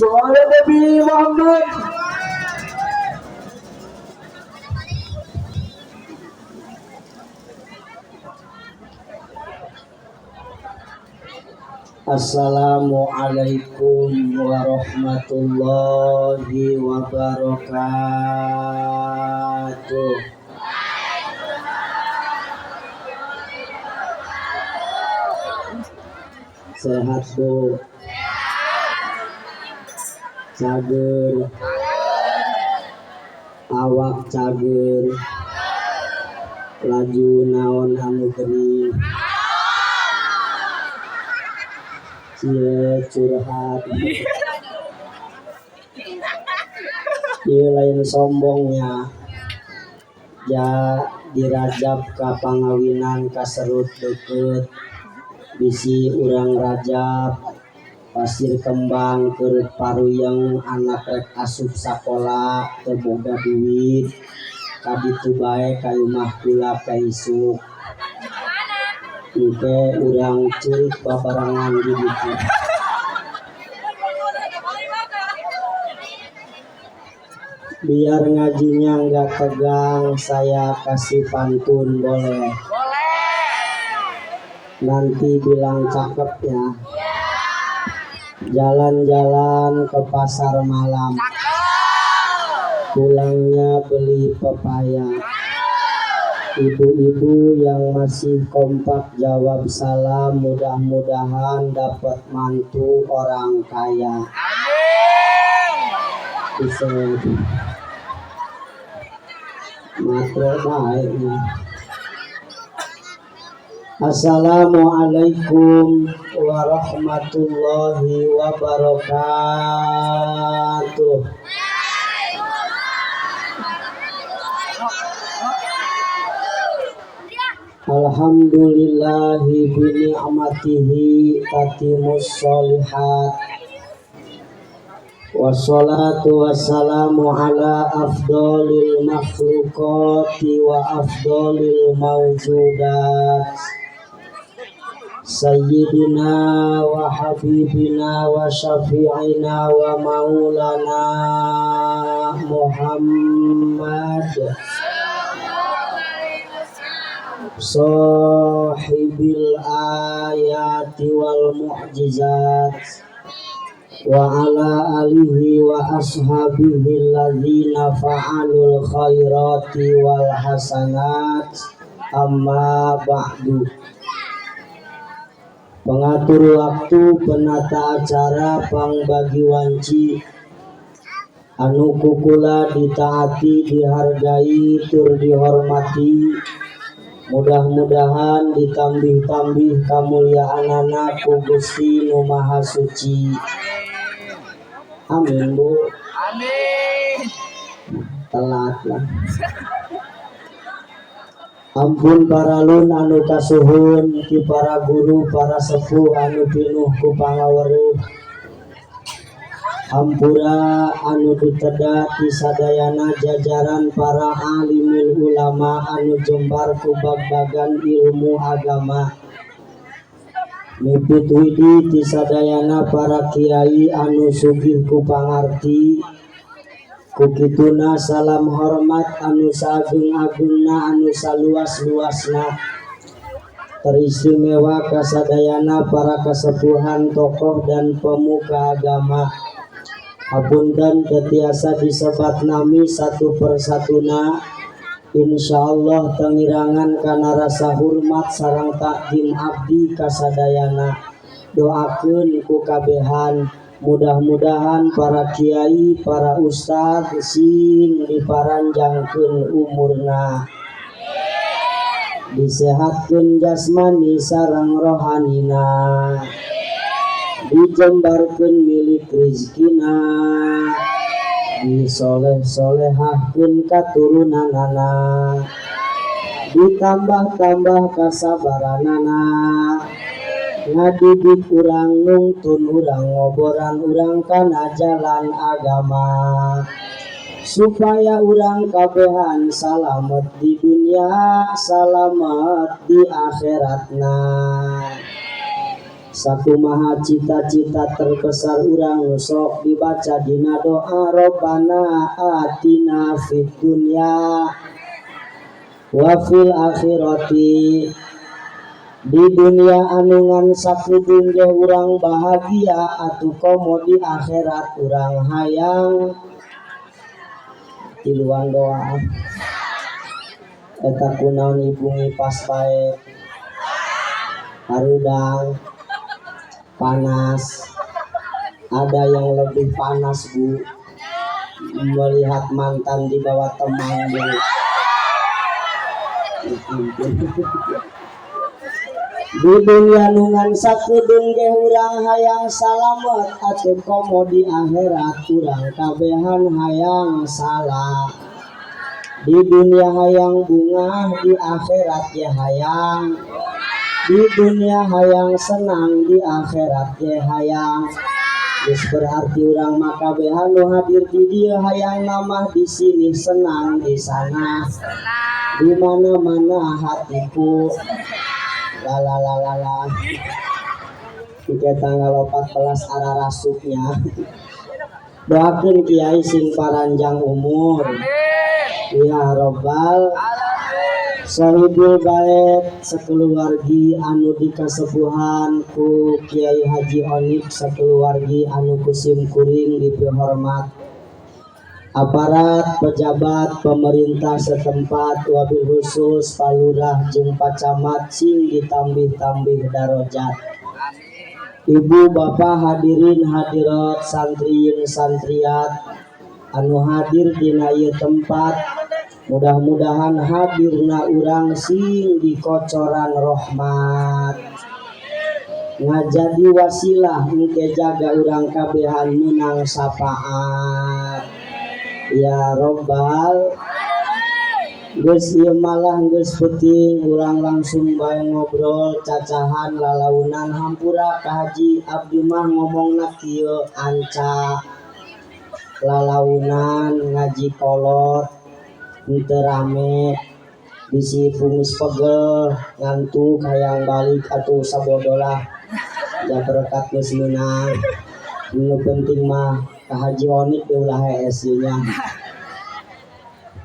Sholli Nabi Muhammad. Assalamualaikum warahmatullahi wabarakatuh. Sehat Bu, cager, awak cager, laju naon anu gering. Cie curhat. Ieu lain sombongnya. Ja dirajab ka pangawinan kaserut deukeut. Bisi urang rajab pasir kembang keur paruyeng anak rek asup sakola teu boga duit kaditu bae ka imah kula ka isuk. Engke urang ceurik babarengan di ditu. Biar ngajinya nggak tegang, saya kasih pantun boleh? Boleh. Nanti bilang cakep ya. Jalan-jalan ke pasar malam, pulangnya beli pepaya. Ibu-ibu yang masih kompak jawab salam, mudah-mudahan dapat mantu orang kaya. Amin. Bisa matre baik nih. Assalamualaikum warahmatullahi wabarakatuh. Alhamdulillahi bi ni'matihi tatimus sholihat. Wassalatu wassalamu ala afdolil makhluqati wa afdolil mawjudat. Sayyidina wa habibina wa syafi'ina wa maulana Muhammad sahibil ayati wal mu'jizat wa ala alihi wa ashabihi alladzina fa'alul khairati wal hasanat. Amma ba'du. Pengatur waktu, penata acara, pangbagi wanci anu kukula ditaati, dihargai, tur dihormati. Mudah-mudahan ditambih-tambih kamuliaanana ku Gusti Nu Maha Suci. Amin Bu. Amin. Telat lah. Ampun paralun anu kasuhun ti para guru, para sepuh anu pinuh ku pangaweruh. Hampura anu diteda ti sadayana jajaran para alimil ulama anu jembar ku bag-bagan ilmu agama. Mipit widi ti sadayana para kiai anu sugih ku pangarti. Kukituna salam hormat anu sagung-agungna anu saluas-luasna. Teristimewa kasadayana para kasepuhan tokoh dan pemuka agama. Hapunten tetiasa disebat nami satu persatuna. Insyaallah tengirangan kana rasa hormat sareng takdim abdi kasadayana. Doakeun ku kabehan. Mudah-mudahan para kiai, para ustadz sing diparanjangkeun umurna, disehatkeun jasmani sareng rohanina, dijembarkeun milik rizkina, disoleh-solehahkeun katurunanana, ditambah-tambah kasabaranana, ngadidik urang nungtun urang ngoboran urang kana jalan agama, supaya urang kabehan salamet di dunia, salamet di akhiratna. Sakumaha cita-cita terbesar urang nu sok dibaca dina doa, Robbana atina fid dunya wa fil akhirati. Di dunia anu ngan sakudeung ge urang bahagia, atuh komo di akhirat urang hayang tiluan doa eta. Kunaon ibu ngipas bae, harudang panas? Ada yang lebih panas, Bu, melihat mantan di bawah teman, Bu. Ya ampun. Di dunia nu ngan sakudeung ge urang hayang salamet, atuh komo di akhirat urang kabehan hayang salah. Di dunia hayang bungah, di akhirat ya hayang. Di dunia hayang senang, di akhirat ge hayang. Geus berarti urang mah kabehan nu hadir di dieu hayang nama di sini senang, di sana, di mana-mana hatiku la la la la la. Engke tanggal 14 ararasuknya. Doakeun kiai sing paranjang umur. Amin. Ya robbal Alamin. Sohibul bait sekeluargi anu dikasepuhan ku Kiai Haji Onik, sekeluargi anu kusim kuring dipihormat, aparat pejabat pemerintah setempat, wabil khusus Pak Lurah jeung Pak Camat, sing ditambih-tambih darajat. Ibu bapak, hadirin hadirat, santriin santriat anu hadir dina ieu tempat, mudah-mudahan hadirna urang sing dikocoran rahmat, ngajadi wasilah engke jaga urang kabehan menang syafaat ya robbal. Geus ieu malah geus penting, urang langsung bae ngobrol cacahan lalaunan. Hampura ka Haji, abdi mah ngomongna kieu, anca lalaunan ngaji kolot henteu rame, bisi pungis pegel, ngantuk, hayang balik. Atuh sabodolah, ja berkat geus meunang. Nu penting mah ka Haji Onik ge ulah hees ieu nya.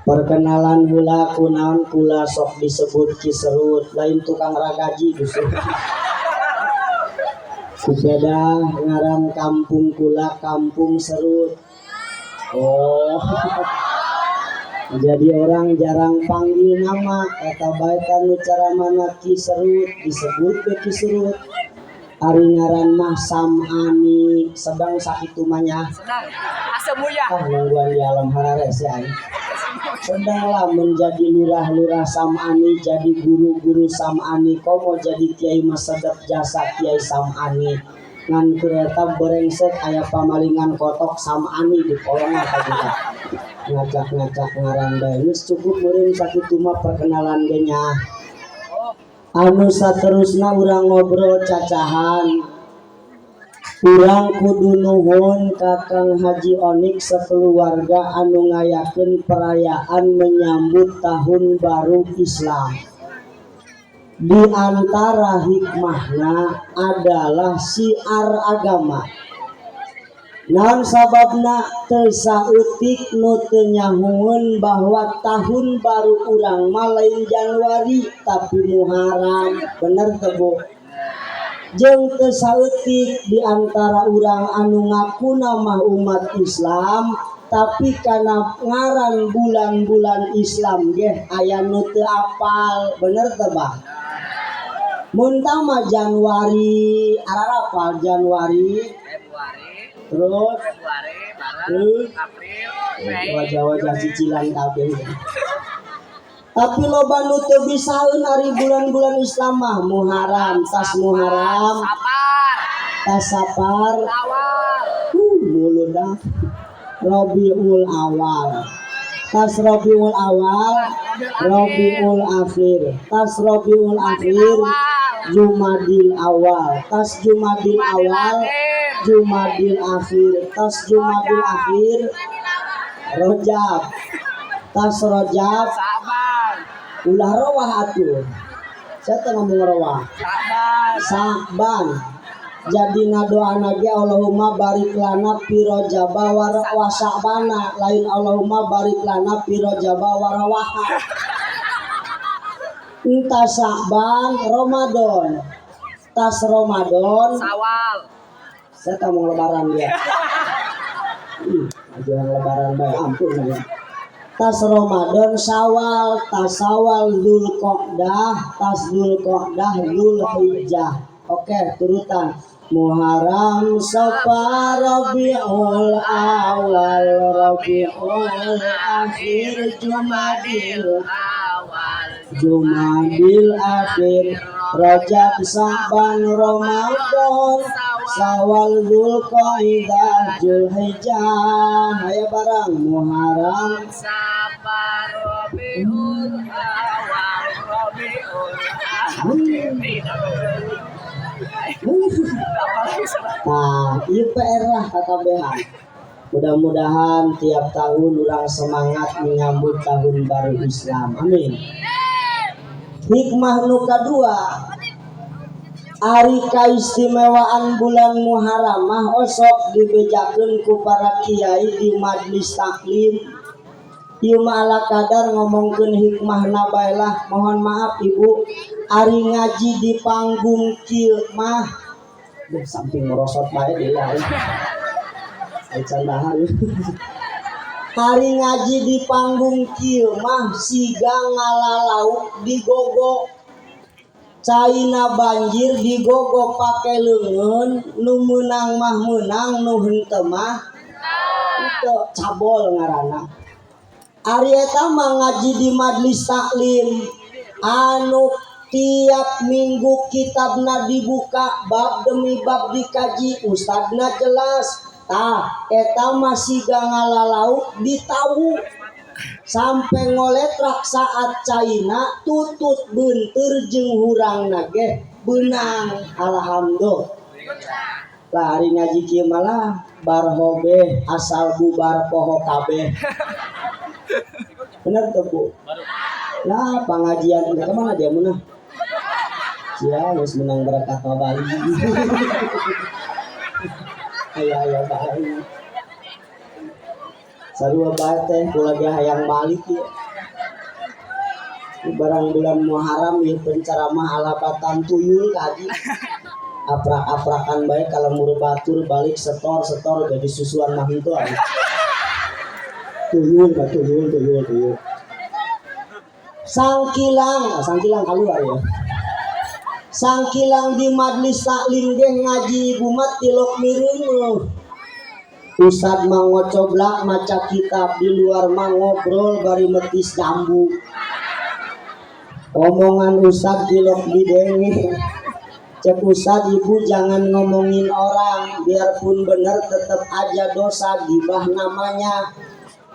Perkenalan heula, kunaon kula sok disebut Ki Serut? Lain tukang ragaji justru. Kupeda ngaran kampung kula Kampung Serut. Oh, jadi orang jarang panggil nama eta bae kan nu cara mana Ki Serut, disebut ke Ki Serut. Ari ngaran mah Samani, sedang sakitu mah nya. Senang. Asam muya. Ah, nungguan di alam harares ya. Sedanglah menjadi lurah-lurah Samani, jadi guru-guru Samani, komo jadi kiai mah sedep jasa Kiai Samani. Ngan kereta brengsek aya pamalingan kotok Samani di kolongan kabuka. Ngacak-ngacak ngaran bae. Geus cukup meureun sakitu mah perkenalan ge nya. Anu saterusna urang ngobrol cacahan. Urang kudu nuhun ka Kang Haji Onik sekeluarga anu ngayakeun perayaan menyambut Tahun Baru Islam. Di antara hikmahna adalah syiar agama. Naon sababna? Teu saeutik nu teu nyahueun bahwa tahun baru urang mah lain Januari tapi Muharram. Bener teu, Bu? Jeung teu saeutik di antara urang anu ngakuna mah umat Islam, tapi kana ngaran bulan-bulan Islam ge aya nu teu apal. Bener teu, Bang? Mun mah Januari ararapal Januari, Februari, terus Februari, Maret, terus April, Mei, wajah-wajah Juni. Cicilan kabeh. Tapi loba nu teu bisaeun ari bulan-bulan Islam mah Muharram, tas Muharram, Sapar, tas Sapar, Awal, mulut dah. Rabiul Awal. Tas Rabiul Awal, Rabiul Akhir. Tas Rabiul Akhir, Jumadil Awal. Tas Jumadil Awal, Jumadil Akhir. Tas Jumadil Akhir, Rojab. Tas Rojab, Saban, ulah rawah atuh. Saya teu ngomong rawah. Saban, Sa'ban. Jadina doana ge Allahumma barik lana fi rajaba wa sya'bana, lain Allahumma barik lana fi rajaba wa rawaha. Entah Sya'ban Ramadan, tas Ramadan Sawal. Saya tak mau lebaran dia. Ih, jangan lebaran bae, ampun ya. Tas Ramadan Syawal, tas Syawal Dzulqa'dah, tas Dzulqa'dah Dzulhijjah. Oke, turutan. Muharram, Safar, Rabiul Awal, Rabiul Akhir, Jumadil Awal. Jumadil Akhir, Rajab, Sa'ban, Ramadan, Syawal, Dzulqa'dah, Dzulhijjah. Ayo barang Muharram, Safar, Rabiul Awal, Rabiul Akhir. Nah, ieu PR lah KKBH. Mudah-mudahan tiap tahun urang semangat menyambut tahun baru Islam. Amin. Hikmah nu kadua, ari kaistimewaan bulan Muharram mah osok dibejakeun ku para kiai di majlis taklim. Ieu mah ala kadar ngomongkeun hikmahna bae lah. Mohon maaf Ibu, ari ngaji di panggung kieu mah duh, samping merosot bae deui aing. Ai candahar. Ari ngaji di panggung kieu mah siga ngalalauk digogo. Caina banjir digogo pake leungeun, nu meunang mah meunang, nu henteu mah henteu, cabol ngaranna. Ari eta mah ngaji di majlis taklim anu tiap minggu kitabna dibuka, bab demi bab dikaji, ustadna jelas. Tah eta mah siga ngalalauk ditawu sampai ngoletrak saat caina tutut beunteur jeung hurangna ge beunang. Alhamdulillah. Lah ari ngaji kieu malah barhobe asal bubar poho kabeh. Bener tuh Bu? Lah pengajian udah kemana dia munah? Sia geus menang berkat Bali. Aya aya bae. Sarua bae teh kula ge hayang balik ieu. Barang bulan Muharram ieu penceramah alabatan tuyul kaji. Aprak-aprakan bae ka lembur batur balik setor-setor jadi susuan mah henteu. Tuyul ka tuyul tuyul tuyul. Sangkilang, sangkilang keluar ya. Sangkilang di majlis taklim ge ngaji ibu mah tilok mireuneuh. Ustad mah ngocoblak maca kitab, di luar mah ngobrol bari metis jambu. Omongan ustad tilok didenge. Cek ustad, ibu jangan ngomongin orang, biarpun bener tetep aja dosa, gibah namanya.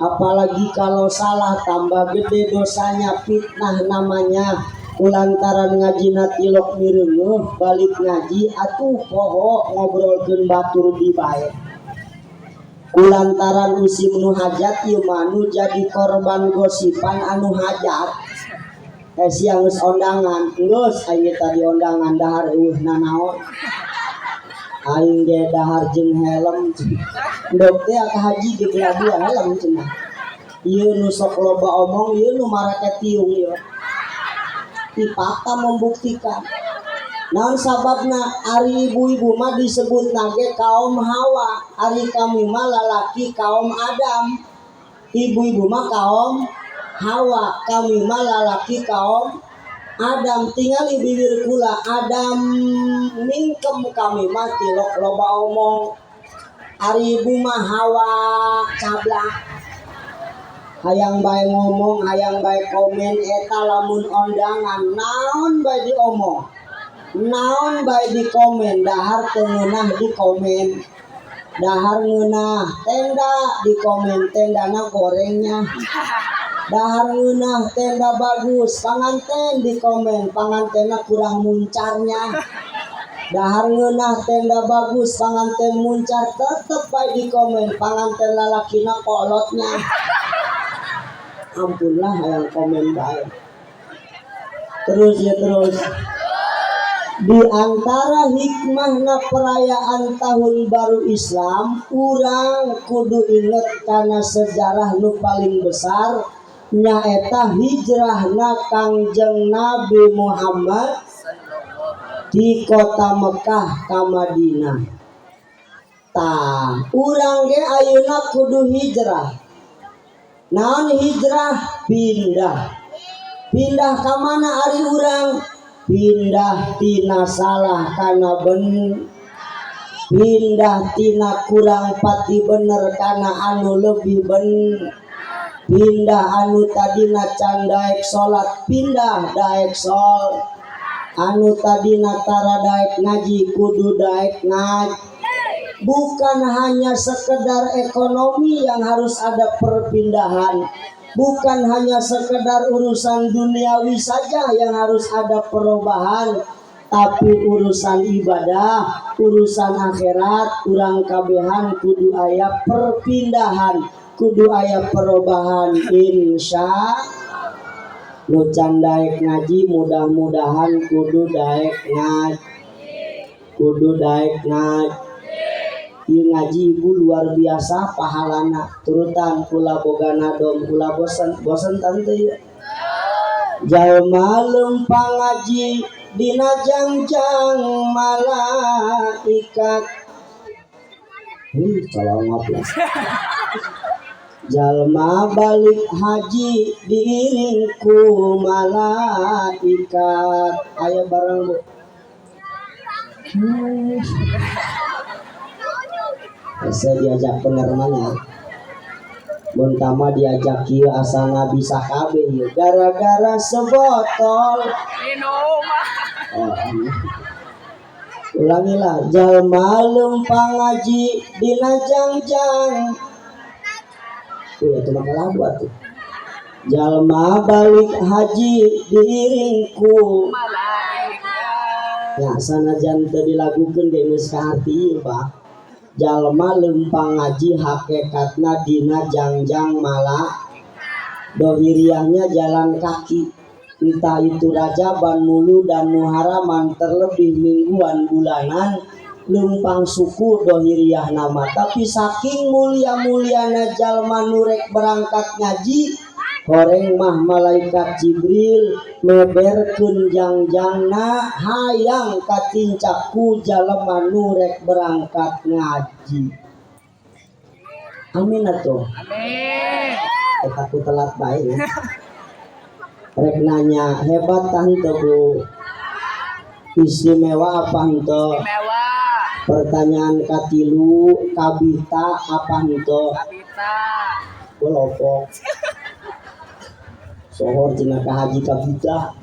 Apalagi kalau salah tambah gede dosanya, fitnah namanya. Kulantaran ngajina tilok mireuneuh, balik ngaji atuh poho ngobrolkeun batur di bae. Kulantaran usim nu hajat ieu mah nu jadi korban gosipan anu hajat. Siang geus ondangan, geus aing tadi ondangan dahar eueuh nanaon. Aing ge dahar jeung helm. Ndok teh ka haji ge dua helm cenah. Ieu nu sok loba omong, ieu nu marake tiung ieu. Di fakta membuktikan. Naon sababna ari ibu-ibu mah disebut nage kaum Hawa, ari kami mah lalaki kaum Adam. Ibu-ibu mah kaum Hawa, kami mah lalaki kaum Adam. Tinggal bibir kula Adam mingkem kami mah tilok loba omong. Ari ibu mah Hawa cablak. Hayang bae ngomong, hayang bae komen, eta lamun ondangan naon bae diomong, naon bae dikomen, dahar teu ngeunah dikomen, dahar ngeunah tenda dikomen, tendana gorengnya, dahar ngeunah tenda bagus, panganten dikomen, pangantenna kurang muncarnya, dahar ngeunah tenda bagus, panganten muncar, tetep bae dikomen, panganten lalakina kolotnya. Ampunlah hayang komen bae. Terus ya terus. Di antara hikmahna perayaan Tahun Baru Islam, urang kudu inget karena sejarah nu paling besar, nyaeta hijrahna Kangjeng Nabi Muhammad di kota Mekah ka Madinah. Tah, urang ge ayeuna kudu hijrah. Naon hijrah? Pindah. Pindah ka mana ari urang? Pindah tina salah kana pindah tina kurang pati bener kana anu lebih pindah anu tadina can daek salat pindah daek anu tadina tara daek ngaji kudu daek ngaji. Bukan hanya sekedar ekonomi yang harus ada perpindahan, bukan hanya sekedar urusan duniawi saja yang harus ada perubahan, tapi urusan ibadah, urusan akhirat, urang kabehan kudu aya perpindahan, kudu aya perubahan. Insya nu can daek ngaji mudah-mudahan kudu daek ngaji, kudu daek ngaji. Ieu ngaji ibu luar biasa pahalana. Turutan kula, boga nadom, kula bosen bosen tante ieu. Jalma lempang ngaji dina jangjang malaikat. Hih, colongop lah. Jalma balik haji diiring ku malaikat. Ayo bareng, Bu. Saya diajak penermanya. Mun tama diajak kieu asana bisa kabeh ieu gara-gara sebotol minum. Oh, ulangilah, jalma lempang ngaji dina jangjang. Tuh, itu mah lagu atuh. Jalma balik haji diiring ku malaikat. Ya, sanajan teu dilagukeun ge geus kaharti ieu, Pak. Jalma lempang ngaji hakikatna dina jangjang malah dohiriahnya jalan kaki, entah itu rajaban, mulu dan muharaman, terlebih mingguan, bulanan, lempang suku dohiriah nama. Tapi saking mulia-muliana jalma nu rek berangkat ngaji, horeng mah malaikat Jibril meberkeun jangjangna hayang katincak ku jalma nu rek berangkat ngaji. Amin atuh. Amin. Eta ku telat bae ya. Rek nanya hebat tante, Bu, istimewa apa henteu? Istimewa. Pertanyaan katilu, kabita apa henteu? Kabita. Golopok sohor cenah ka haji kabita.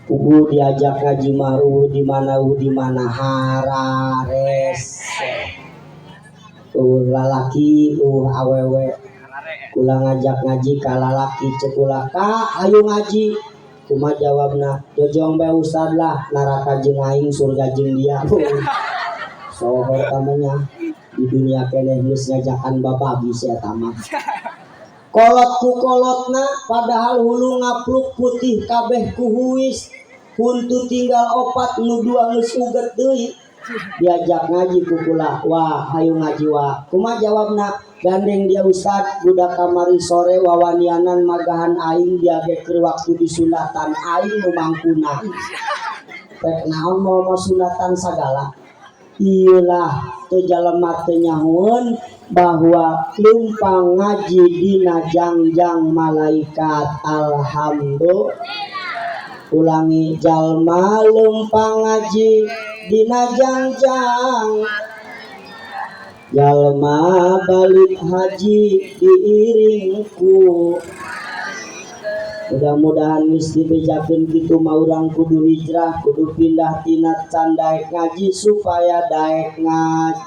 Kubu diajak ngaji mah euweuh di mana, euweuh di mana, harares, euweuh lalaki, euweuh awewe. Kula ngajak ngaji ka lalaki, cek kula, "Ka, ayo ngaji." Kumaha jawabna? "Jojong bae, Ustad lah, neraka jeung aing, surga jeung dia." Sohor tamanya di dunia keneh geus ngajakan babagi si eta mah. Kolot ku kolotna, padahal hulu ngapluk putih kabeh ku huis, huntu tinggal opat, nu dua geus uget deui. Diajak ngaji ku kula, "Wah, hayu ngaji, wah." Kumaha jawabna? "Gandeng dia, Ustad, budak kamari sore wawanianan magahan aing, dia ge keur waktu disunatan, aing nu mangkuna. Rek naon mau sunatan sagala?" Iyalah, teu jalema teu nyahoeun bahwa lempang ngaji dina jangjang malaikat. Alhamdulillah. Ulangi, jalma lempang ngaji dina jangjang, jalma balik haji diiring ku. Mudah-mudahan geus dibejakeun kitu mah urang kudu hijrah, kudu pindah tina can daek ngaji supaya daek ngaji,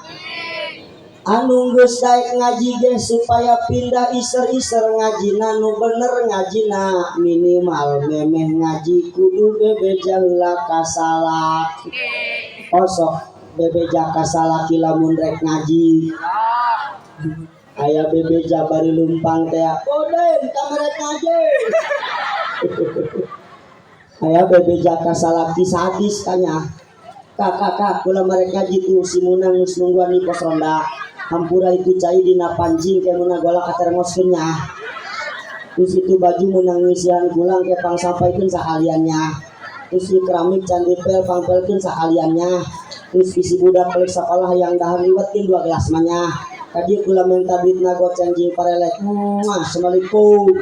anu geus daek ngaji ge supaya pindah iser-iser ngajina nu bener ngajina. Minimal memeh ngaji kudu bebeja heula ka salaki. Osok bebeja ka salaki lamun rek ngaji. Aya bebeja bari lumpang teh, "Boden, kami rek ngaji." Aya bebeja ka salaki sadis kanya. Kak, kak, kak, kula mereka ngaji tuh si Munang geus nungguan di pos ronda. Hampura itu cai dina pancing ke munang golak katermoskeun nya. Terus itu baju munang ngisian pulang ke pang sampaikeun sakaliannya. Terus di keramik can dipel pangpelkeun sakaliannya. Terus isi budak balik sekolah yang dahar liwatkeun 2 gelas mah nya. Kadieu kula minta duitna goceng jeung parelek. Muah, assalamualaikum.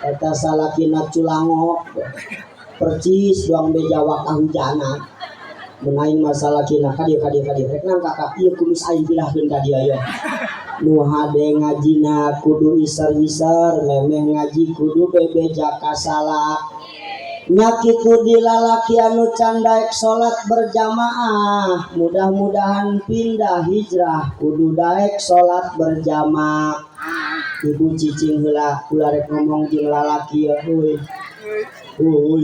Eta salakina culangok. Percis doang bejawa kahujanan. Mun aing mah salakina kadieu kadieu kadieu rek nang kakak ieu kumis aing pilahkeun ka dieu ye. Nu hade ngajina kudu iser-iser, memeh ngaji kudu bebeja kasalak. Nya kitu di lalaki anu can daek salat berjamaah, mudah-mudahan pindah hijrah kudu daek salat berjamaah. Ibu cicing heula kula rek ngomong jeung lalaki ye euy. Euy.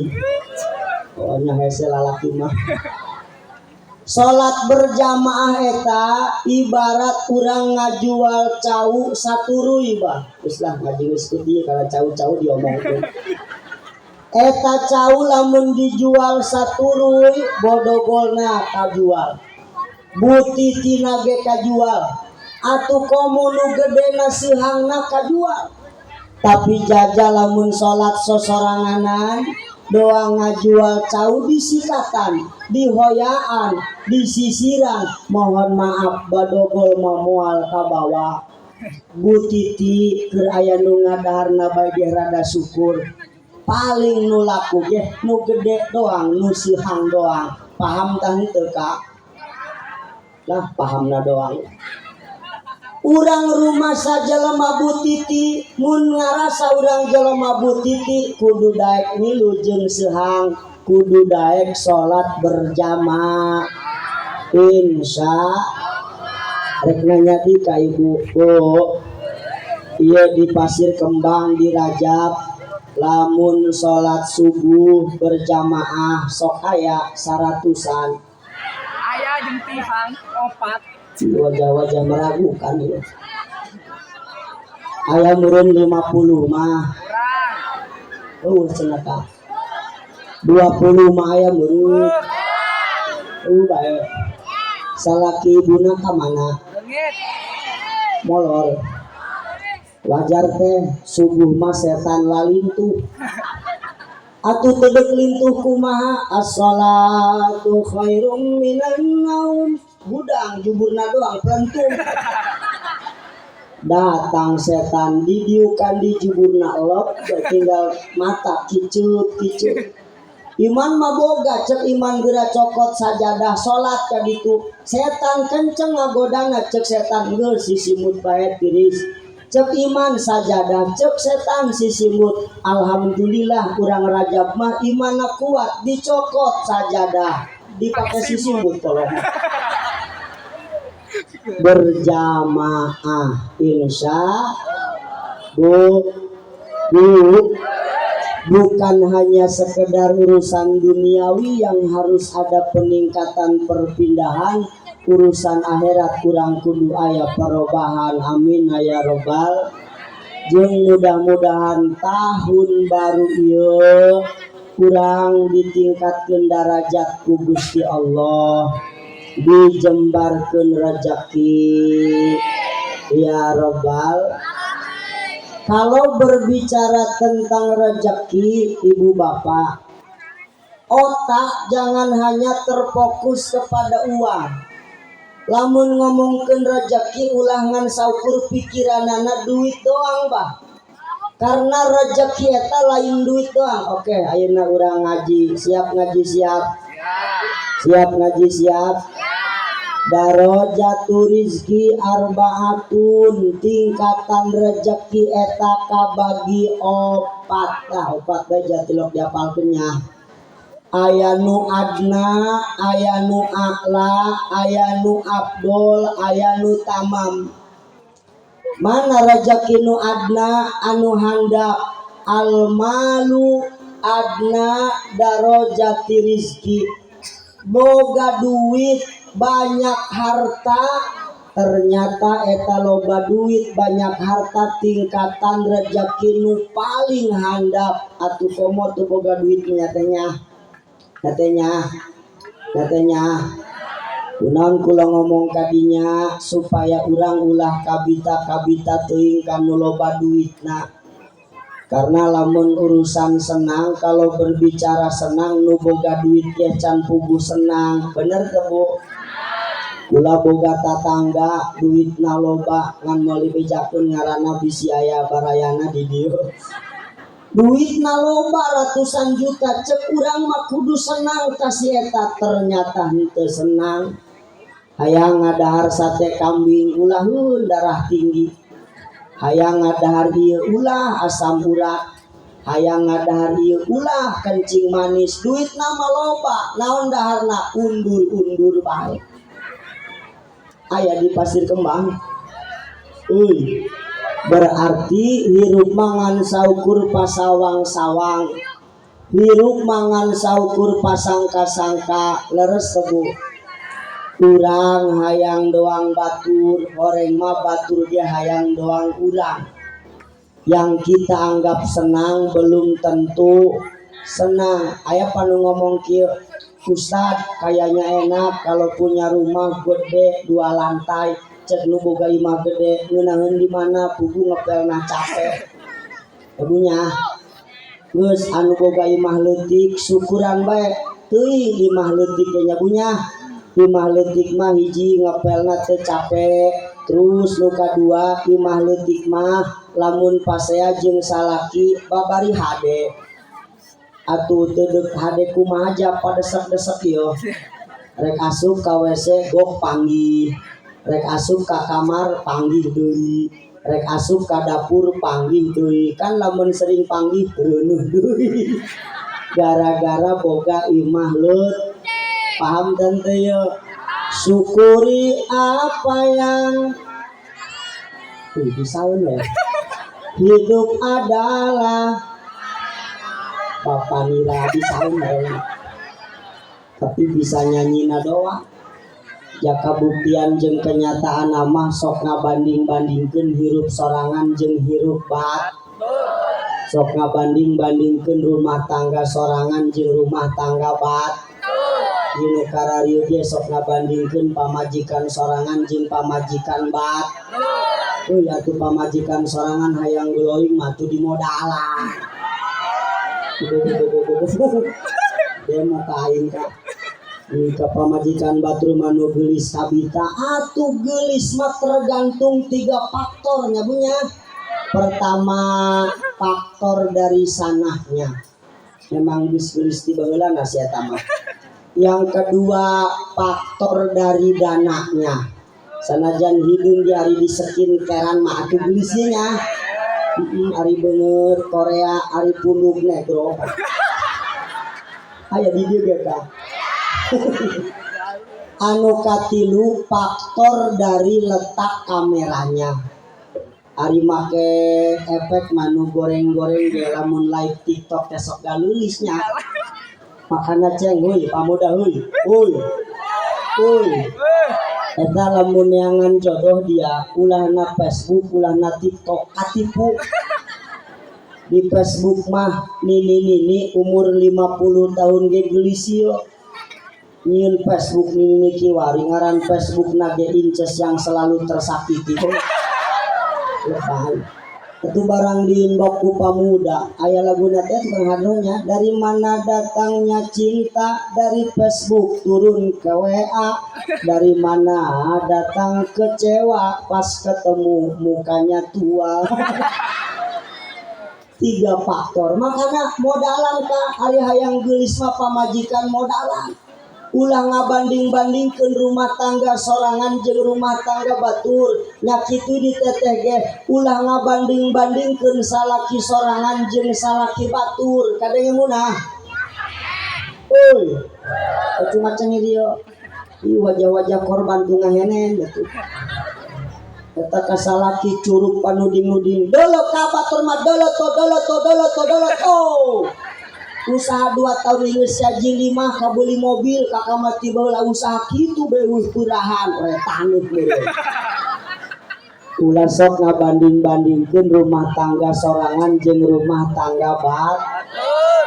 Oh nya hese lalaki mah. Salat berjamaah eta ibarat urang ngajual cau saturuy bah. Geus lah ngaji geus dieu kana cau-cau diomongkeun. Eta cau lamun dijual saturuy bodogolna kajual. Butitina ge kajual. Atuh komo nu gedena seuhangna kajual. Tapi jajal lamun salat sosoranganan doa ngajual cau disikatan, dihoyaan, disisiran, mohon maaf badogol mah moal kabawa. Bu Titi keur aya nu ngadaharna bae ge rada syukur. Paling nu laku ge nu gede doang, nu seuhang doang. Paham tah henteu Kak? Lah pahamna doang. Urang rumah sajelema Bu Titi mun ngarasa urang jelema Bu Titi kudu daek milu jeung seuhang, kudu daek salat berjamaah. Insya rek nanya di ka ibu, Bu, ieu di Pasir Kembang di Rajab lamun salat subuh berjamaah sok aya 100-an. Aya jeung tihang 4. Wajah-wajah meragukan ya. Aya meureun 50 mah. Kurang. Oh, cenah ka. 20 mah aya meureun. Oh, bae. Salaki ibuna ka mana? Leungit. Molor. Wajar teh subuh mah setan lalintuh. Atuh teu deuk lintuh kumaha? As-salatu khairum minan naum. Hudang juburna doang pelentung. Datang setan didiukan di juburna lop tinggal mata kicut kicut. Iman mah boga cek iman geura cokot sajadah salat ka ditu. Setan kenceng ngagodana cek setan geus sisimut bae tiris. Cek iman sajadah cek setan sisimut. Alhamdulillah urang Rajab mah imanna kuat dicokot sajadah dipake sisimut tolong. Berjamaah insya Bu, bu, bukan hanya sekedar urusan duniawi yang harus ada peningkatan perpindahan, urusan akhirat kurang kudu aya perubahan. Amin ya robbal. Jeung mudah-mudahan tahun baru ieu kurang ditingkatkeun darajat ku Gusti Allah, dijembarkeun rezeki ya robbal. Kalau berbicara tentang rezeki ibu bapak, otak jangan hanya terfokus kepada uang. Lamun ngomongkeun rezeki ulah ngan saukur pikiranana duit doang bah. Karena rezeki eta lain duit doang. Oke, ayeuna urang ngaji, siap ngaji siap. Siap ngaji siap. Darajatu rizki arbaatun, tingkatan rezeki eta kabagi 4. Nah, 4 bae jatilok diapalkeun nya. Aya nu adna, aya nu a'la, aya nu afdol, aya nu tamam. Mana rezeki nu adna anu handap? Almalu adna darajati rizki. Boga duit banyak harta, ternyata eta loba duit banyak harta tingkatan rezeki nu paling handap. Atuh komo teu boga duit nya teh nya. Katanya Katanya kunaon kula ngomong kadinya supaya urang ulah kabita-kabita teuing kanu loba duitna. Karena lamun urusan senang, kalau berbicara senang, nu boga duit ge can puguh senang. Bener teu, Bu? Kula boga tatangga duitna loba, ngan moal dibejakeun ngaranna bisi aya barayana di dieu. Duitna loba ratusan juta, cek urang mah kudu senang ka si eta, ternyata henteu senang. Hayang ngadahar sate kambing, ulah heun darah tinggi. Hayang ngadahar ieu, ulah asam urat. Hayang ngadahar ieu, ulah kencing manis. Duitna mah loba, naon daharna? Undur-undur bae. Aya di Pasir Kembang. Euy, berarti hirup mangan saukur pasawang-sawang, hirup mangan saukur pasangka-sangka. Leres teu, Bu? Urang hayang doang batur, horeng mah batur dia hayang doang urang. Yang kita anggap senang belum tentu senang. Aya panu ngomong kieu, "Ustad, kayaknya enak kalau punya rumah gede dua lantai." Cek nu boga imah gede, "Ngeunaheun di mana? Puguh ngepelna capek." Ibunya geus anu boga imah leutik syukuran bae. Teuing imah leutik ge nya bunya. Imah leutik mah hiji, ngepelna teu capek. Terus nu kadua, imah leutik mah lamun pasea jeung salaki babari hade. Atuh teu deuk hade kumaha aja padesek-desek yo. Rek asup ka WC gok panggih, rek asup ka kamar panggih deui, rek asup ka dapur panggih deui. Kan lamun sering panggih reuneuh deui. Gara-gara boga imah leut. Paham tante yo? Syukuri apa yang bisa ya. Hidup adalah Bapak Nira bisa ya. Tapi bisa nyanyina doang. Ya kabuktian jeung kenyataan mah sok ngabanding-bandingkeun hirup sorangan jeung hirup bat. Sok ngabanding-bandingkeun rumah tangga sorangan jeung rumah tangga bat. Ieu nu kararieu ge sok ngabandingkeun pamajikan sorangan jeung pamajikan bat. Euy, atuh pamajikan sorangan hayang glowing mah tuh dimodalan. Dia mah ka aing ka. Ini ka pamajikan batur mah nu geulis kabita. Atuh geulis mah tergantung tiga faktor nya bunya. Pertama, faktor dari sanahnya. Memang geus geulis ti baheula na si eta mah. Yang kedua, faktor dari dananya. Sanajan hidung di hari di skincarean mah atuh geulisnya. Ari beungeut Korea, ari punduk negro. Aya di dieu ge ka. Anu katilu, faktor dari letak kameranya. Ari make efek manu goreng-goreng ge lamun live TikTok teh sok galeulisnya. Makana ceng euy pamuda euy. Euy. Euy. Eta lamun neangan jodoh dia ulah na Facebook, ulah na TikTok, katipu. Di Facebook mah nini nini umur 50 tahun ge geulis ieu. Nyieun Facebook nini nini kiwari, ngaran Facebook na ge Inces yang selalu tersakiti. Lepas. Itu barang di inbox ku pamuda aya laguna teh tukang hadronya, dari mana datangnya cinta, dari Facebook turun ke WA, dari mana datang kecewa, pas ketemu mukanya tua. Tiga faktor, makanya modalan ka. Ari hayang geulis mah pamajikan modalan. Ulah ngabanding-bandingkeun rumah tangga sorangan jeung rumah tangga batur. Nya kitu di teteh ge ulah ngabanding-bandingkeun salaki sorangan jeung salaki batur. Kadenge munah? Euy, cuma cengi dieu. Ih, wajah-wajah korban tuh ngahenen gitu. Eta ka salaki curug panuding-nuding. Deuleu ka batur mah deuleu to, deuleu to, deuleu to, deuleu to. Usaha 2 tahun geus saji lima kabeli mobil, kakak mah tiba baheula usaha kitu beuh purahan retaneuh meureun. Ulah sok ngabanding-bandingkeun rumah tangga sorangan jeung rumah tangga bat.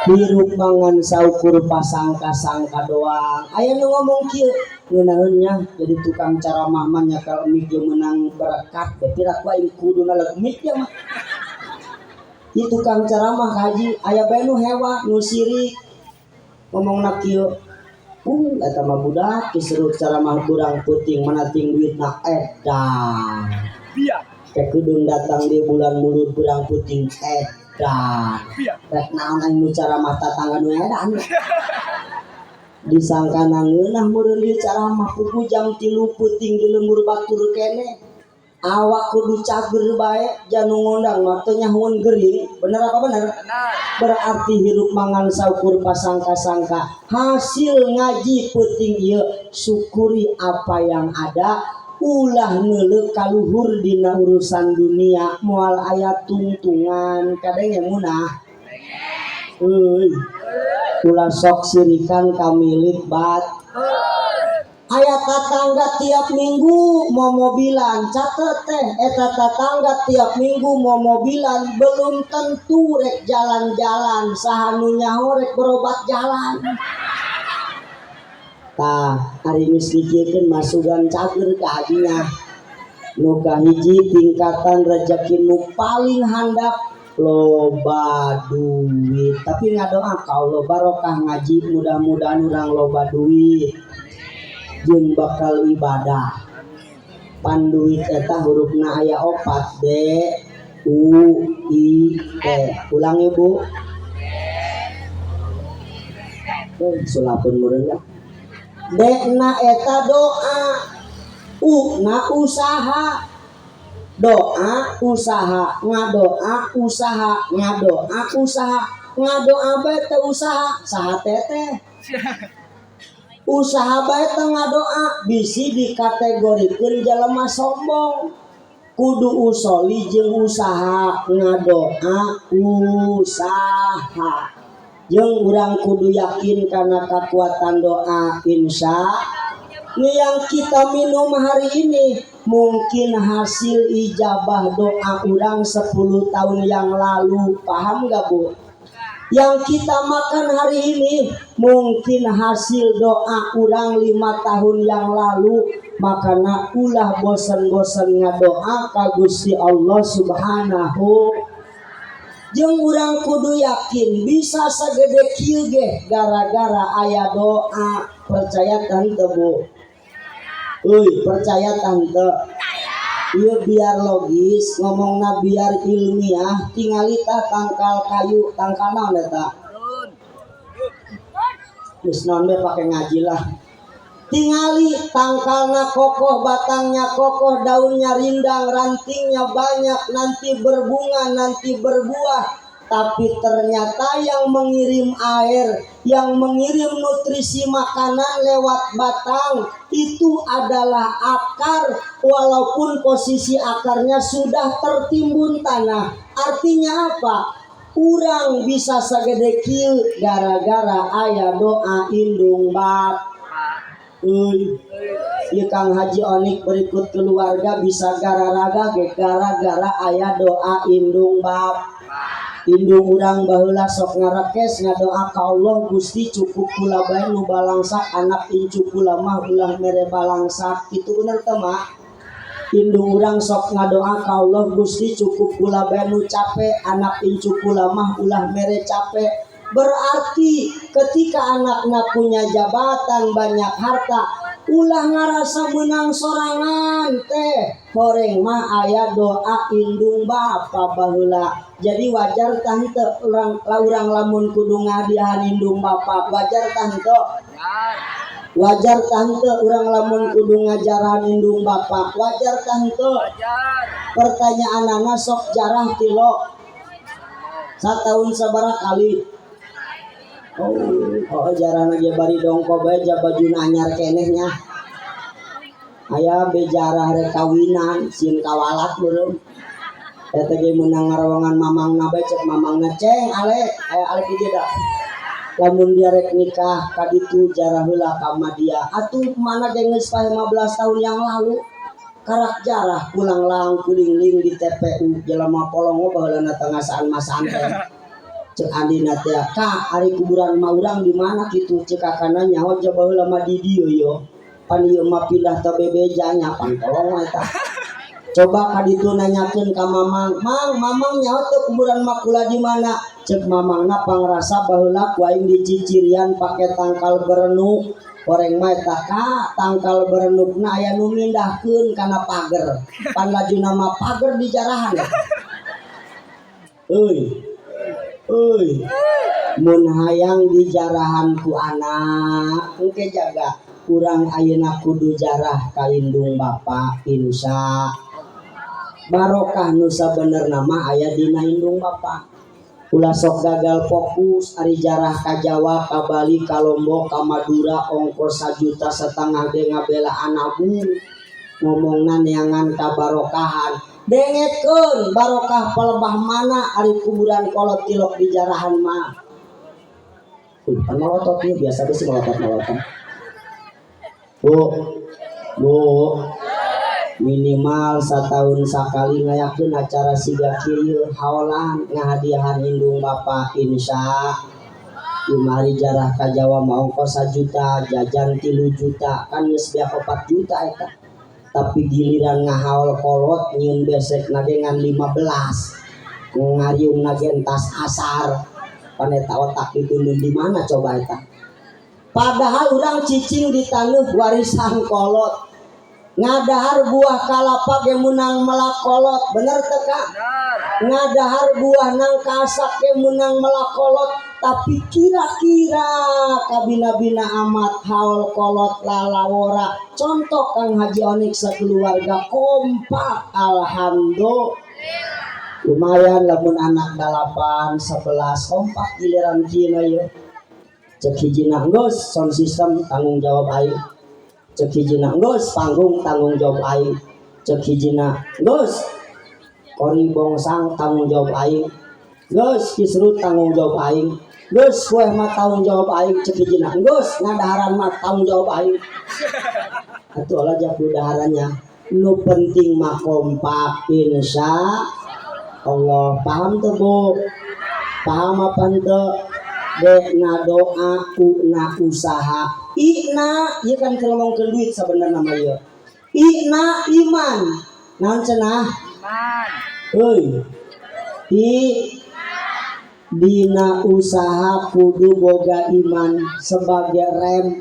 Hirup mangan saukur pasangka-sangka doang. Aya nu ngomong kieu, ngeunaheun nya jadi tukang ceramah mah nyekel mic jeung meunang berkat. Teh pira ku aing kudu naleg mic ya mah. Ieu tukang ceramah haji aya bae nu hewa, nu sirik. Ngomongna kieu, eta mah budak kiseru ceramah burang peuting mana ting duitna edan. Biar. Teh kudu datang di bulan mulud burang peuting edan. Biar. Rek naon aing nu ceramah tatangga nu edan. Disangka ngeunah meureun ieu ceramah puguh jam 3 peuting di lembur batur kene. Awak kudu cager bae janu ngondang mah teu nyahueun gering. Bener apa bener? Benar. Berarti hirup mangan saukur pasangka-sangka. Hasil ngaji peuting ieu syukuri apa yang ada, ulah neuleuh kaluhur dina urusan dunia, moal aya tungtungan kadenge munah. Euy, ulah sok sirikan ka milik bat. Aya tatangga tiap minggu mau mobilan, catet teh eta tatangga tiap minggu mau mobilan belum tentu rek jalan-jalan, saha nu nyaho rek berobat jalan. Tah, ari geus dikiekeun masukan cager ka hajinya. Nu kahiji tingkatan rezeki nu paling handap loba duit. Tapi ngadoa ka Allah barokah ngaji mudah-mudahan urang loba duit. Jeung bakal ibadah. Pan duit eta hurufna aya 4 D U I T. Ulang ibu. Sulapun meureun lah. D na eta doa, U na usaha. Doa usaha, ngadoa usaha, ngadoa usaha, ngadoa bae teu usaha, saha teteh. Usaha bae teu ngadoa bisi dikategorikeun jelema sombong. Kudu usoli jeung usaha, ngadoa usaha. Jeung urang kudu yakin kana kekuatan doa insya. Ini yang kita minum hari ini mungkin hasil ijabah doa urang 10 tahun yang lalu, paham gak bu? Yang kita makan hari ini mungkin hasil doa urang 5 tahun yang lalu. Makana ulah bosen-bosen ngadoa ka Gusti Allah Subhanahu. Jeung urang kudu yakin bisa sagede kieu ge gara-gara aya doa. Percaya tante bu? Uy, percaya tante? Iya biar logis, ngomongna biar ilmiah, tingali tah tangkal kayu, tangkal naon eta? Geus naon be pake ngaji lah. Tingali tangkalna kokoh, batangnya kokoh, daunnya rindang, rantingnya banyak, nanti berbunga, nanti berbuah. Tapi ternyata yang mengirim air, yang mengirim nutrisi makanan lewat batang itu adalah akar, walaupun posisi akarnya sudah tertimbun tanah. Artinya apa? Urang bisa sagede kieu gara-gara aya doa indung bap. Euy, ieu Kang Haji Onik berikut keluarga bisa gararaga ge gara-gara aya doa indung bap. Indung urang baheula sok ngarekes ngadoa ka Allah, Gusti cukup kula bae nu balangsak, anak incu kula mah ulah mere balangsak. Kitu bener teh mak? Indung urang sok ngadoa ka Allah, Gusti cukup kula bae nu capek, anak incu kula mah ulah mere capek. Berarti ketika anakna punya jabatan banyak harta, ulah ngarasa menang sorangan teh. Horeng mah aya doa indung bapa baheula. Jadi wajar tante urang urang lamun kudu ngadiahan indung bapa, wajar tante. Wajar tante urang lamun kudu ngajaran indung bapa, wajar tante. Pertanyaan anak sok jarah tilo. Satahun sabaraha kali? Oh, oh jarah ge bari dongko bae ja bajuna anyar keneh nya. Aya bejarah rek kawinan sieun kawalat beureum. Eta ge meunang ngarawongan mamangna bae cek mamangna ceng alek, aya alek di da. Lamun dia rek nikah ka ditu jarah heula ka dia. Atuh mana ge geus 15 tahun yang lalu. Karak jarah pulang lang kulingling di TPU jelema polongo baheulana teh ngasaan masaan teh. Cek adina teh, "Kak, ari kuburan ma urang di mana kitu?" Cek kakana, "Nyaho ja baheula mah di dieu yo. Pan ieu mah pindah teu bebeja nya pan tolong eta." Coba ka ditu nanyakeun ka mamang, "Mang, mamang nyaho teu kuburan mak kula di mana?" Cek mamangna, "Pangrasa baheula ku aing dicicirian pake tangkal berenuk. Goreng mah eta ka tangkal berenukna aya nu mindahkeun kana pager. Pan lajuna mah pager dijarahan." Euy. Euy. Mun hayang dijarahan ku anak, engke jaga urang ayeuna kudu jarah ka indung bapa, insya barokah nu sabenerna mah aya dina indung bapa. Ulah sok gagal fokus ari jarah ka Jawa, ka Bali, ka Lombok, ka Madura, ongkos 1,5 juta ge ngabelaan nabung. Ngomongna neangan kabarokahan. Dengekeun barokah palebah mana ari kuburan kolot tilok dijarahan mah. Wih, pan melotot ieu biasa beusi melotot-melotot. Bu, Bu, minimal setahun sakali ngayakeun acara siga kieu, haolan ngahadiahan indung bapa, insya. Ieu jarah ka Jawa mah ongkos 1 juta, jajan 3 juta, kan geus beak 4 juta eta. Tapi giliran ngahaol kolot nyieun besek nage ngan 15, ngariung nage entas asar, pan eta otak ditundun di mana coba eta? Padahal urang cicing di taneuh warisan kolot, ngadahar buah kalapa ge menang melak kolot, bener teu, Kak? Benar. Ngadahar buah nangka asak ge menang melak kolot, tapi kira-kira kabina-bina amat haul kolot lalawora. Contoh Kang Haji Onik sekeluarga kompak, alhamdulillah. Lumayan lamun anak 8, 11 kompak, giliran kieu ye. Cek hijina, "Geus sound system tanggung jawab aing." Cek hijina, "Geus panggung tanggung jawab aing." Cek hijina, "Geus kori bongsang tanggung jawab aing." "Geus kisrut tanggung jawab aing." "Geus kue mah tanggung jawab aing." Cek hijina, "Geus ngadaharan mah tanggung jawab aing." Atuh lah jaku daharannya, nu penting mah kompak, insya Allah. Paham tuh, Bu? Paham apa ente? De na doa, u na usaha, i na ieu kan keur ngomongkeun duit sabenerna mah ieu. I na iman. Naon cenah? Iman. Euy, i dina usaha kudu boga iman sebagai rem,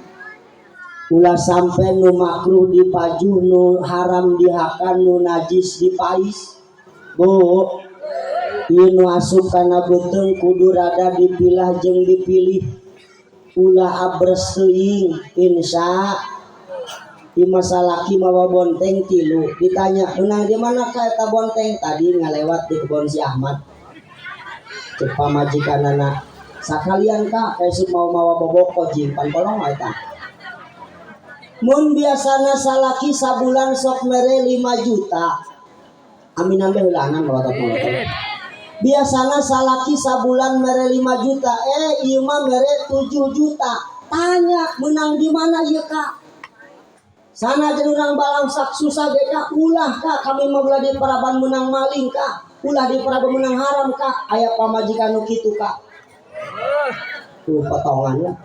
ulah sampai nu makruh dipajuh, nu haram dihakan, nu najis dipais. Bu, ieu nu asup kana beuteung kudu rada dipilah jeung dipilih, ulah abres teuing, insya. Di masa laki mawa bonteng tilu, ditanya, "Menang di mana ka eta bonteng?" "Tadi ngalewat di kebon si Ahmad." Cek pamajikanana, "Sakalian ka esuk mau mawa boboko jing." Pan tolong eta. Mun biasana salaki sabulan sok mere 5 juta, aminan be heulaanan melotot-melotot. Biasana salaki sabulan mere 5 juta, eh ieu mah mere 7 juta. Tanya, "Menang di mana ieu, Kak?" Sana jeung urang balangsak susah ge, Kak. "Ulah, Kak, kami mah ulah di paraban menang maling, Kak, ulah di paraban menang haram, Kak." Aya pamajikan nu kitu, Kak? Tuh potongan lah.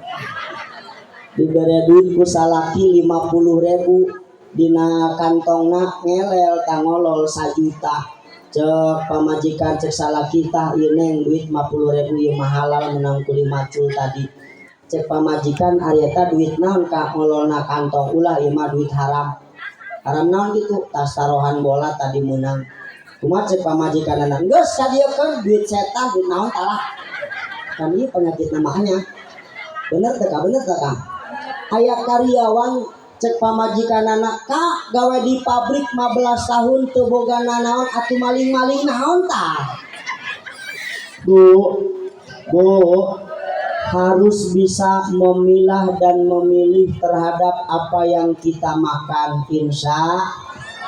Dibere duit ku salaki 50 ribu, dina kantongna ngelel tangolol 1 juta. Cek pamajikan, cek salaki, "Tah ieu neng duit 50 ribu, ieu mah halal menang kuli macul tadi." Cek pamajikan, "Ari eta duit naon, Kak, ngololna kantong?" "Ulah, ieu mah duit haram." "Haram naon gitu?" "Tas taruhan bola tadi menang." "Kumaha?" Cek pamajikan, "Geus kadiekeun, duit setan, duit naon talah." Kan ieu penyakit namanya. Bener teu, Kak? Bener teu, Kak? Aya karyawan, cek pamajikanana, "Kak, gawe di pabrik 15 tahun teu boga nanaon, atuh maling-maling naon tah?" Bu, Bu, harus bisa memilah dan memilih terhadap apa yang kita makan, insya,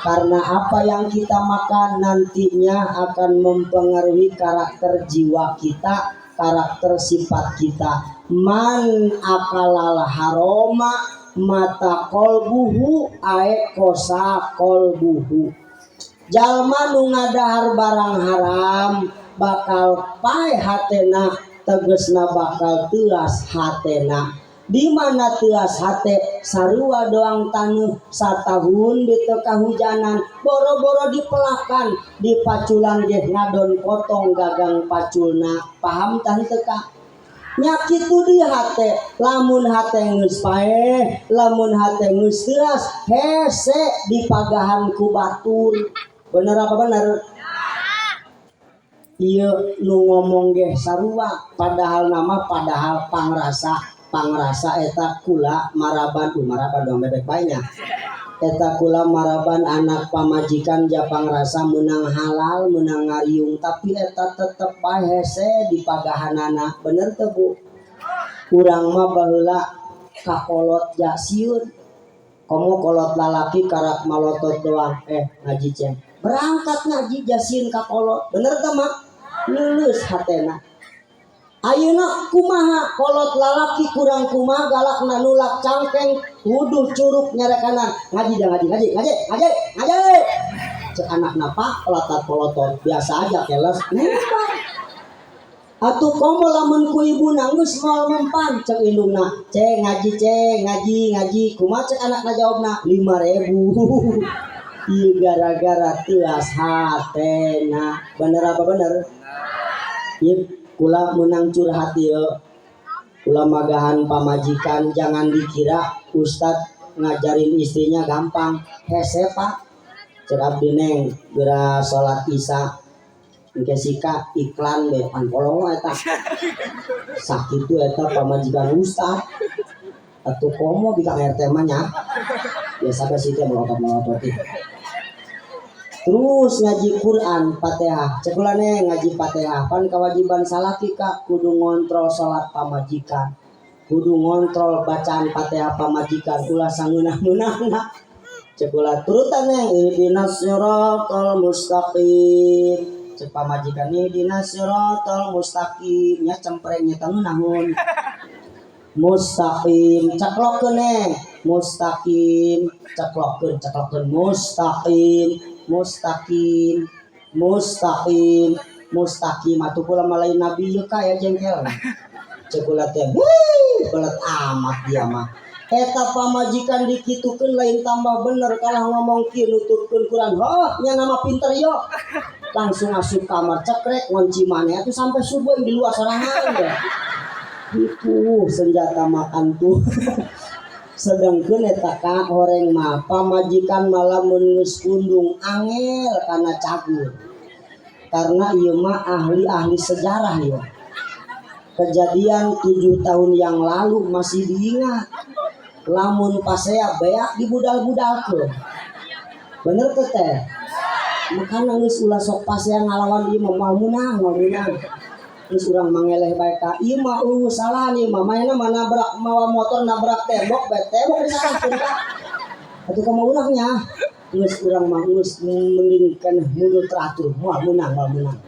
karena apa yang kita makan nantinya akan mempengaruhi karakter jiwa kita, karakter sifat kita. Man akalal haroma mata kolbuhu ae kosa kolbuhu. Jalma nu ngadahar barang haram bakal paeh hatena. Tegesna bakal teuas hatena. Di mana teuas hate sarua doang taneuh satahun di teu kahujanan, boro-boro dipelakan, dipaculan ge ngadon potong gagang paculna. Paham tah henteu ka? Nya kitu di hate, lamun hate geus paeh, lamun hate geus teuas, hese dipagahan ku batur. Bener apa bener? Ieu nu ngomong ge sarua, padahal nama padahal pangrasa, pangrasa eta kula maraban, maraban dong bebek bae nya. Eta kula maraban anak pamajikan ja pangrasa meunang halal, meunang ngariung, tapi eta tetep bae hese dipagahanana. Bener teu, Bu? Urang mah baheula kakolot ja sieun. Komo kolot lalaki karak malotot doang, ngaji ceng. Berangkat ngaji ja sieun kakolot. Bener teu, Mak? Lulus hatena. Ayeuna kumaha kolot lalaki kurang kumaha galakna nulak cangkeng wuduh curug nyarekanan ngaji dah ngaji ngaji ngaji ngaji ngaji cek anakna pak pelatat polotot biasa aja keles nempel atuh komo lamun ku ibuna geus moal mempan cek indungna ceng ngaji ceng ngaji ngaji kumaha cek anakna jawabna 5.000. Ieu gara-gara teuas hatena. Bener apa bener? Ieu kula menang curhat ieu. Kula magahan pamajikan, jangan dikira ustad ngajarin istrinya gampang. Hese pak. Cek abdi neng geura salat isya engke sika iklan be pan kolong eta. Sakitu eta pamajikan ustad. Atuh komo bikang RT mah nya. Biasa bae sih teh melotot-melotot. Terus ngaji Quran Fatihah. Cek kula neng ngaji Fatihah pan kewajiban salaki ka kudu ngontrol salat pamajikan. Kudu ngontrol bacaan Fatihah pamajikan ulah sangeunah-meunahna. Cek kula turutan neng ihdinas siratal mustaqim. Cek pamajikan ihdinas siratal mustaqim nya cemprengnya teh ngeunaheun. Mustaqim ceklokeun neng mustaqim ceklokeun ceklokeun mustaqim mustaqim mustaqim mustaqim atuh kula mah lain nabi ieu ka ya jengkel. Cek kula teh heuh belet amat dia mah. Eta pamajikan dikitukeun lain tambah bener kalah ngomong kieu nuturkeun Quran. Heuh nya nama pinter yo. Langsung asup kamar cekrek ngunci maneh atuh sampai subuh di luar sorangan deh. Itu senjata makan tuh. Sedangkeun eta ka horeng mah pamajikan malah mun geus pundung angel kana cagur. Karena ieu mah ahli-ahli sejarah ieu. Kejadian 7 tahun yang lalu masih diingat. Lamun pasea beak dibudal-budalkeun. Bener teu teh? Makana geus ulah sok pasea ngalawan ieu mah moal meunang, moal meunang. Geus urang mangeleh bae ka ieu mah eueuh salahan ieu mah maena mah nabrak mawa motor nabrak tembok bae tembok disalahkeun ka. Atuh kumaha urang nya? Geus urang mah geus mending keneh mundur teratur moal meunang moal meunang.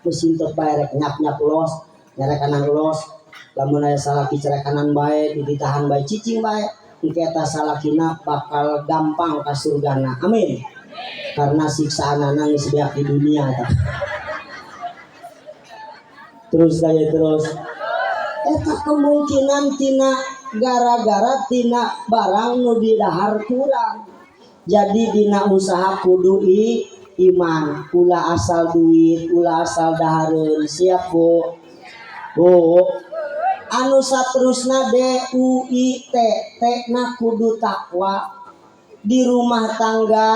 Geus henteu bae rek nyap-nyap los, nyarekanan los. Lamun aya salaki carekanan bae dititahan bae cicing bae engke eta salakina bakal gampang ka surgana. Amin. Karena siksaanana geus beak di dunia eta. Terus saya terus eta kemungkinan tina gara-gara tina barang nu didahar kurang. Jadi dina usaha kudu iman, ulah asal duit, ulah asal dahareun. Siap Bu? Bu. Anu saterusna D U I T, T na kudu takwa. Di rumah tangga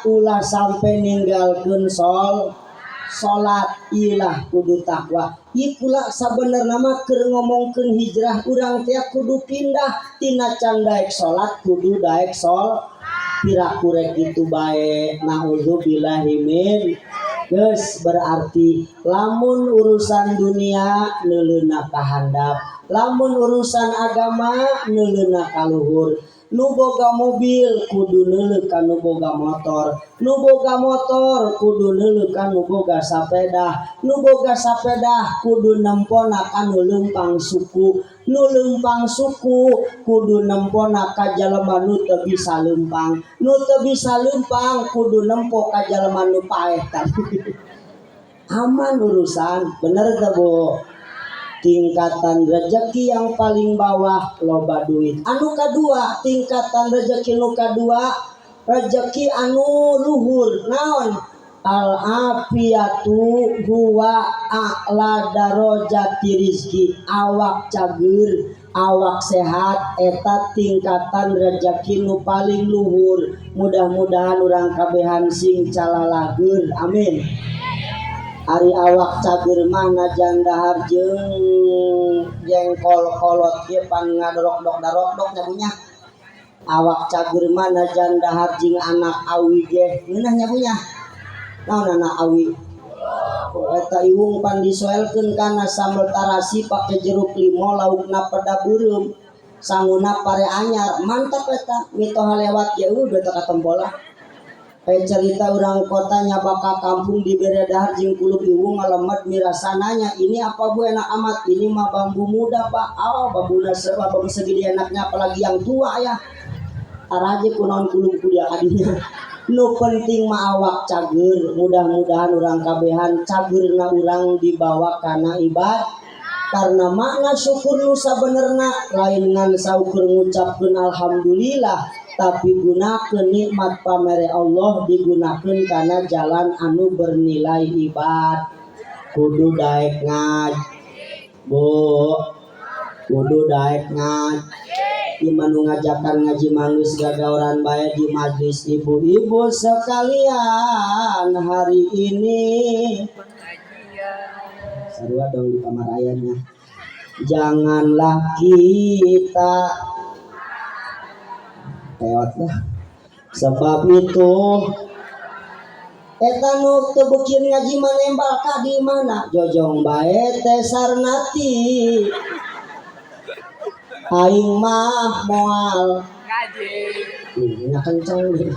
ulah sampai ninggalkeun salat ilah kudu takwa. Ieu kula sabenerna mah keur ngomongkeun hijrah urang teh kudu pindah tina can daek salat kudu daek sol piraku rek kitu bae. Nauzubillahi min. Geus berarti lamun urusan dunia neuleuna ka handap, lamun urusan agama neuleuna ka luhur. Nu boga mobil kudu neuleuh ka nu boga motor, nu boga motor kudu neuleuh ka nu boga sapeda, nu boga sapeda kudu nempona ka nu leumpang suku, nu leumpang suku kudu nempona ka jalema nu teu bisa leumpang, nu teu bisa leumpang kudu nempo ka jalema nu paeh tadi. Aman urusan, bener teu Bu? Tingkatan rezeki yang paling bawah loba duit. Anu kadua, tingkatan rezeki nu kadua, rezeki anu luhur naon? Al afiyatu huwa a'la darajati rizki. Awak cager, awak sehat, eta tingkatan rezeki nu paling luhur. Mudah-mudahan urang kabehan sing calalageur, amin. Ari awak cager mah najan dahar jeung jengkol kolot kieu pan ngadorok-dok darok-dok nya punya. Awak cager mah najan dahar jeung anak awi ge ngeunah nya punya. Naon anak awi? Oh, eta iwung pan disoelkeun kana sambel tarasi pake jeruk limo, laukna peda beureum, sanguna pare anyar, mantap eta. Mitoha lewat ge udah teu katempolah. Kayak cerita orang kota nyabak ka kampung dibere dahar jeung kulub iwung ngalemet mirasa nanya, "Ini apa, Bu, enak amat?" "Ini mah bambu muda, Pak." "Oh, bambu serba bambu segini enaknya, apalagi yang tua ya." Araje kunaon kulub ku dia kadinya. Nu penting mah awak cager. Mudah-mudahan urang kabehan cagerna urang dibawa kana ibad, karena makna syukur nu sabenerna lain ngan saukur ngucapkeun alhamdulillah, tapi gunakeun nikmat pamere Allah digunakeun kana jalan anu bernilai ibad. Kudu daek ngaji, Bu, kudu daek ngaji. Di manu ngajakan ngaji manggeus gagauran bae di majlis. Ibu-ibu sekalian, hari ini sarua dong di kamar ayahnya. Janganlah kita lewat lah sebab itu eta nu teu beukeun ngaji mah nembal ka di mana jojong bae teh sarnati, aing mah moal ngaji. Nya kenceng nih.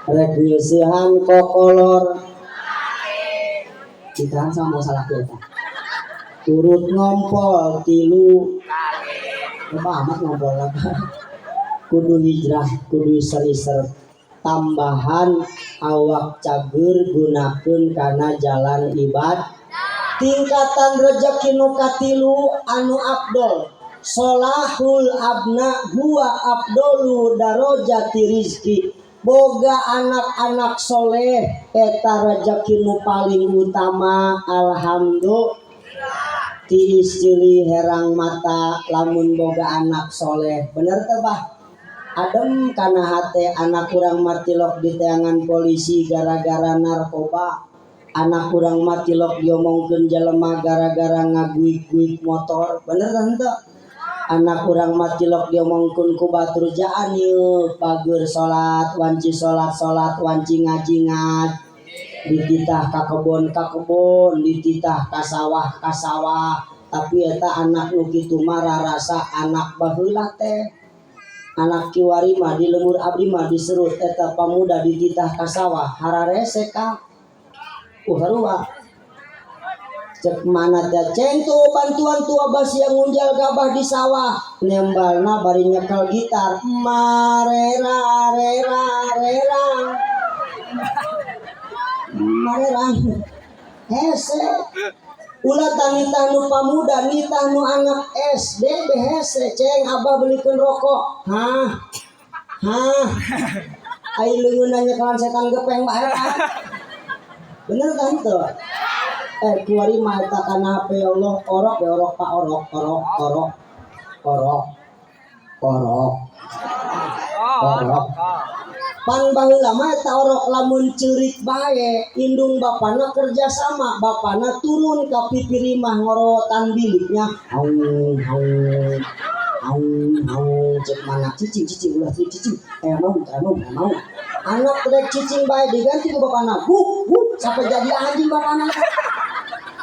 Rek nyeusehan kokolor kita sama salah kita turut ngompol tilu kali. Apa amat ngompol lah. Kudu hijrah, kudu iser-iser. Tambahan awak cager gunakeun kana jalan ibad. Tingkatan rezeki nu katilu anu afdol, solahul abna huwa afdolu darajati rizki. Boga anak-anak soleh eta rezeki nu paling utama. Alhamdulillah, tiis ceuli herang mata lamun boga anak soleh, bener teu, Bah? Adem kana hate. Anak urang mah tilok diteangan polisi gara-gara narkoba, anak urang mah tilok diomongkeun jelema gara-gara ngaguik-guik motor, bener teh henteu? Anak urang mah tilok diomongkeun ku batur, jaan ieu bager salat, wanci salat salat, wanci ngaji ngaji, dititah ka kebon ka kebon, dititah ka sawah ka sawah. Tapi eta anak nu kitu mah rarasa anak baheula teh. Anak kiwari mah di lembur abdi mah diserut eta pamuda dititah ka sawah hararese ka sarua. Cek mana teh, "Ceng, tuh bantuan tuh abah siang ngunjal gabah di sawah." Nembalna bari nyekel gitar, marera rera rera marera hese. Ulah nitah nu pamuda, nitah nu anak SD behese. "Ceng, abah belikeun rokok." "Hah, hah?" Ai leungeunna nyekelan setan gepeng bae. Bener kan teu? Kiwari mah eta kana HP, ya Allah, orok ya orok, Pak, orok orok orok orok orok. Oh, Orok. Pan baheula mah eta orok lamun ceurik bae indung bapana kerja sama, bapana turun ka pipir imah ngorowotan biliknya, haung haung haung haung. Cek mana, "Cicing, cicing, ulah cicing, cicing, mau mau mau." Anak rek cicing bae diganti ku bapana, buk buk, sampai jadi anjing bapana.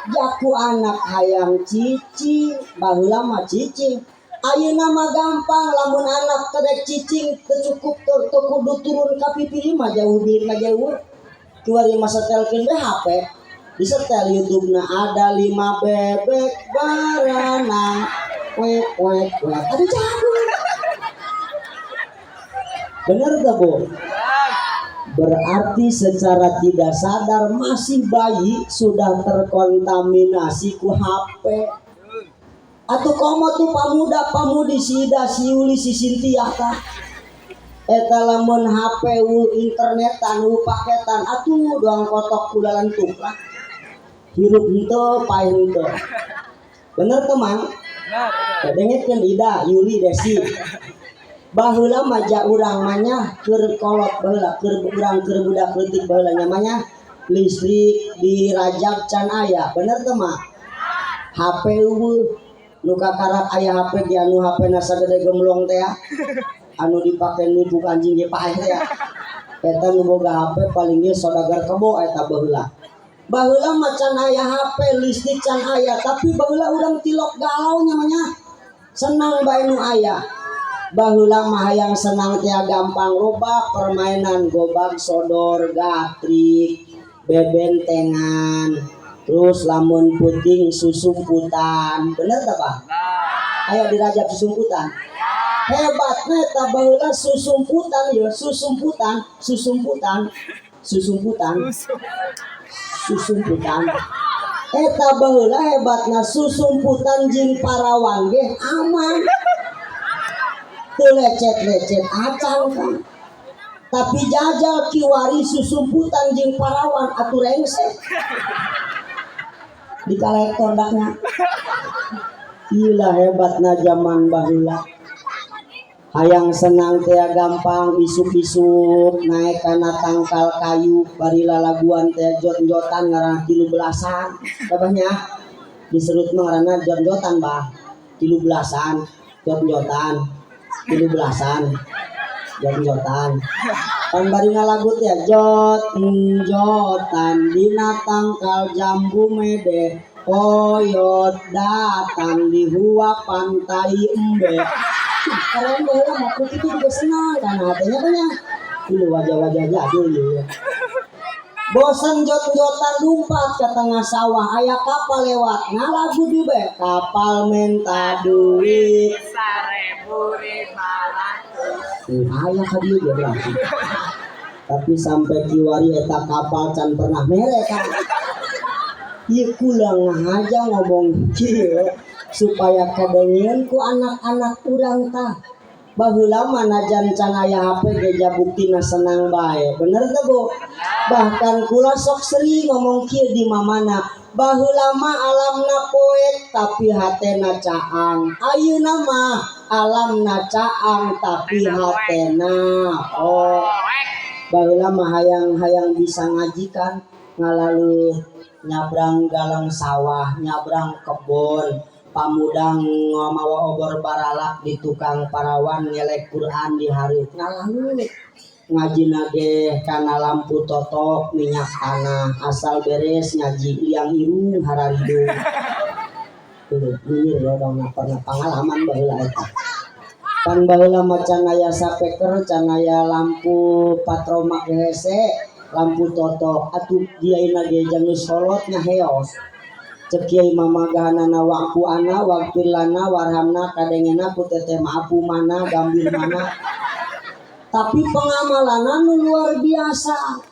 Jaku anak hayang cicing. Baheula mah cicing, ayeuna mah gampang. Lamun anak rek cicing teu cukup, teu kudu turun ka pipir mah, jauh bilikna jauh. Kiwari mah setelkeun we HP, disetel YouTube na, ada lima bebek berenang, wek wek wek, aduh jago. Bener gak, Bu? Berarti secara tidak sadar masih bayi sudah terkontaminasi ku HP. Atuh komo tuh pamuda pamudi, si Ida, si Yuli, si Sintia tah. Eta lamun HP u internetan u paketan, atuh doang kotok kula lentuk lah. Hirup henteu, paeh henteu. Bener teu, Mang? Benar. Dengekeun Ida, Yuli, Desi. Baheula mah ja urang mah nya keur kolot baheula, keur urang keur budak leutik baheula nya mah nya, listrik di Rajab can aya, bener teu, Mak? HP euweuh, nu kakarak aya HP ge anu HP-na sagede gemblong teh anu dipake nibuk anjing ge paeh teh. Eta nu boga HP paling ge saudagar kebo eta baheula. Baheula mah can aya HP, listrik can aya, tapi baheula urang tilok galau nya mah nya. Senang bae nu aya. Baheula mah hayang senang teh gampang, loba permainan, gobag sodor, gatrik, bebentengan, terus lamun puting susumputan, bener tak, Pak? Ayo dirajab susumputan. Hebatnya eta baheula susumputan ya, susumputan, susumputan, susumputan, susumputan. Eta baheula hebatna susumputan jeung parawan ge aman. Teu lecet-lecet acan kan. Tapi jajal kiwari susumputan jeung parawan, atuh rengsek. Di kolektor daknya. Gila hebatna zaman baheula. Hayang senang teh gampang, isuk-isuk naik kana tangkal kayu bari lalaguan teh jot-jotan ngaranna 13-an. Abahnya diserut mah ngaranna jot-jotan, bah. 13-an, jot-jotan, 13-an, jot-jotan. Pan bari ngalagu teh jot jotan dina tangkal jambu mede, oyot datang di huapan tai embe. Keren baheula mah, itu juga senang karena hatenya banyak. Ini wajah-wajah jadul ya. Bosan jot-jotan, lumpat ke tengah sawah, aya kapal lewat ngalagu di be kapal menta duit 1.500. Aya ka dieu ge berarti. Tapi sampai kiwari eta kapal can pernah mere kan. Ieu kula ngahaja ngomong kieu supaya kadengeun ku anak-anak urang tah. Baheula mah najan can aya HP ge jabuktina senang bae. Bener teu, Bu? Bahkan kula sok sering ngomong kieu di mamana. Baheula mah alamna poek tapi hatena caang. Ayeuna mah alamna caang tapi hatena oh. Baheula mah hayang-hayang bisa ngaji kan ngalalu nyabrang galang sawah, nyabrang kebon, pamudang mawa obor baralak di tukang parawan ngelek Quran di hareup ngalalu ngaji nage kana lampu totok minyak tanah, asal beres ngaji liang irung hararidung. Tuh, nyinyir dong, pernah pengalaman baheula eta. Pan baheula mah can aya sapeker, can aya lampu patromak hese, lampu totok, atuh diaina ge jang geus holot nyaheos. Cek kiai mamagahanana wa'fu anna waghfir lana warhamna, kadengena ku teteh maafu mana gambir mana. Tapi pengamalanna nu luar biasa.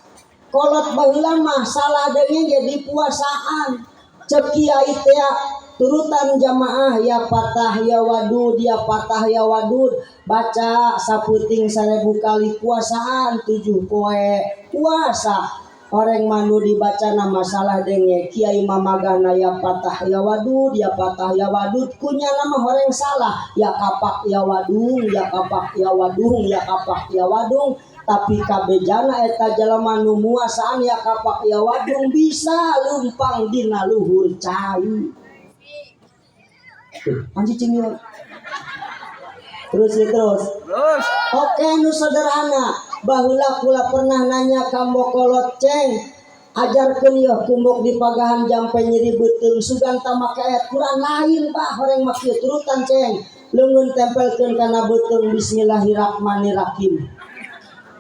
Kolot baheula mah salah denge jadi puasaan. Cek kiai teh turutan jamaah ya Fatah ya Wadud, ya Fatah ya Wadud, baca saputing 1000 kali, puasaan 7 poe puasa. Orang manu dibaca nama salah denge, kiai mamagana ya Fatah ya Wadud, ya Fatah ya Wadud, kunya nama orang salah ya kapak ya wadung, ya kapak ya wadung, ya kapak ya wadung. Tapi kabejana eta jalma nu muasaan ya kapak ya wadung bisa leumpang dina luhur cai. Tuh, anjing cing. Terus ya, terus. Terus. Oke, nu sederhana. Baheula kula pernah nanya ka mbok kolot, "Ceng, ajarkeun yeuh kumbok dipagahan jampe nyeri beuteung, sugan ta make ayat Quran?" "Lain, Pak, horeng mah kieu turutan, Ceng. Leungeun tempelkeun kana beuteung bismillahirrahmanirrahim.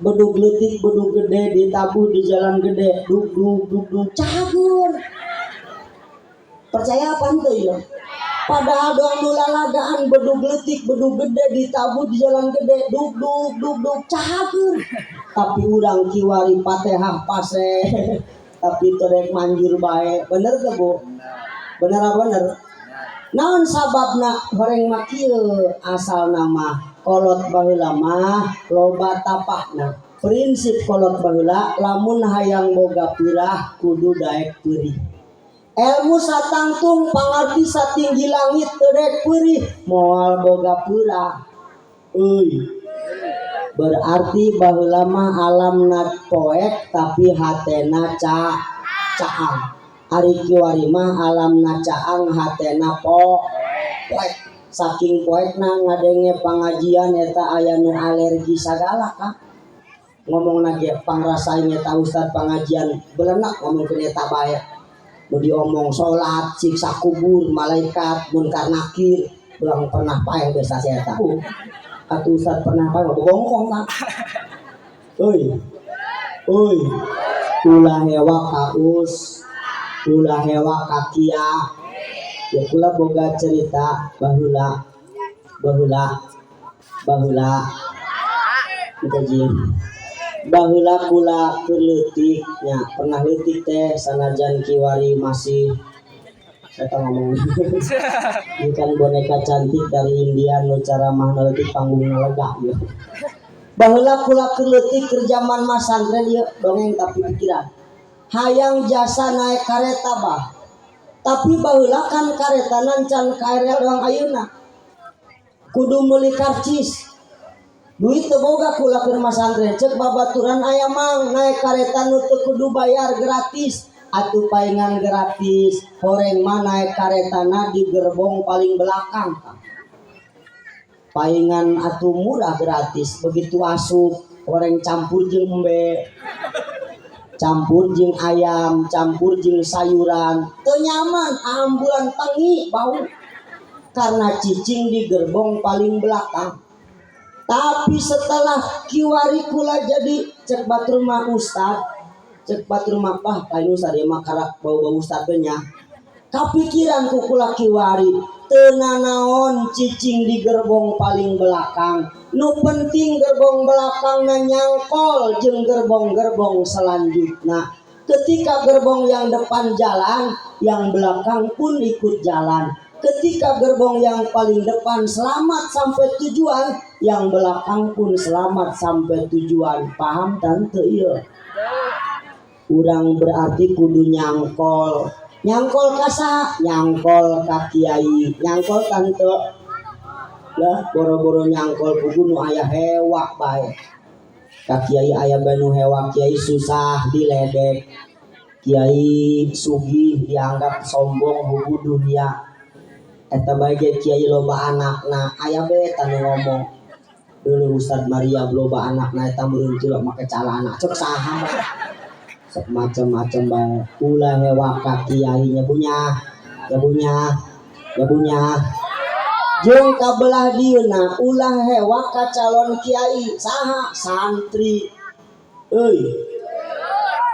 Bedug leutik, bedug gede ditabuh di jalan gede, dug dug dug dug, cagur." Percaya apa henteu ieu? Padahal doang nu lalagaan bedug leutik, bedug gede ditabuh di jalan gede, dug dug dug dug, cagur. Tapi urang kiwari Fatihah pase, tapi teu rek manjur bae. Bener teu, Bu? Bener apa bener? Naon sababna horeng mah kieu? Asalna mah kolot baheula mah loba tapahna. Prinsip kolot baheula, lamun hayang boga peurah kudu daek peurih. Ilmu satangtung, pangarti satinggi langit, teu daek peurih moal boga peurah euy. Berarti baheula mah alamna poek tapi hatena caang. Ari kiwari mah alamna caang, hatena poek. Saking poekna, ngadenge pangajian eta aya nu alergi sagala ka ngomong ge pangrasain eta ustad pangajian belenak ngomongkeun eta bae. Nu diomong salat, siksa kubur, malaikat munkar nakir, belang pernah paeh biasa si eta. Atuh ustad pernah paeh mah bogongkong ka euy. Euy, ulah hewa ka us, ulah hewa ka kia ya. Kula boga cerita baheula baheula baheula kita jeung baheula kula keur leutik nya, pernah leutik teh, sanajan kiwari masih saya ngomong ini kan boneka cantik dari India nu cara mah leutik panggungna lega ya. Baheula kula keur leutik, keur zaman masantren ieu dongeng tapi pikiran hayang jasa naik kareta bah. Tapi baheula kan kareta can KRL urang ayeuna, kudu meuli karcis. Duit teu boga kula keur masantren. Cek babaturan, "Aya mang naik kareta nu teu kudu bayar, gratis." Atuh paingan gratis, horeng mah naik karetana di gerbong paling belakang. Paingan atuh murah, gratis. Begitu asup, horeng campur jeung embe, campur jeung ayam, campur jeung sayuran, teu nyaman, ambulan tengi, bau, karena cicing di gerbong paling belakang. Tapi setelah kiwari kula jadi cek batur mah ustad, cek batur mah pah lain ustad ya mah, karak bau-bau ustad nya. Kapikiran ku kula kiwari, teu nanaon cicing di gerbong paling belakang, nu penting gerbong belakang nyangkol jeung gerbong-gerbong selanjutnya. Ketika gerbong yang depan jalan, yang belakang pun ikut jalan. Ketika gerbong yang paling depan selamat sampai tujuan, yang belakang pun selamat sampai tujuan. Paham tante? Iya, urang berarti kudu nyangkol. Nyangkol kasa, nyangkol ka kiai, nyangkol tante lah. Boro-boro nyangkol, kudu nu aya hewak bae ka kiai. Aya banu hewak, kiai susah diledek, kiai sugih dianggap sombong, hubu dunia. Eta bae ge kiai loba anakna aya bae tanu ngomong dulu, "Ustad Maria loba anakna eta meureun teu make calana." Cek saha bae, sok macam-macam bae. Ulah hewak ka kiai nya bunya ya, bunya ya, bunya. Jeung kabelah dieuna ulah hewak ka calon kiai. Saha? Santri euy.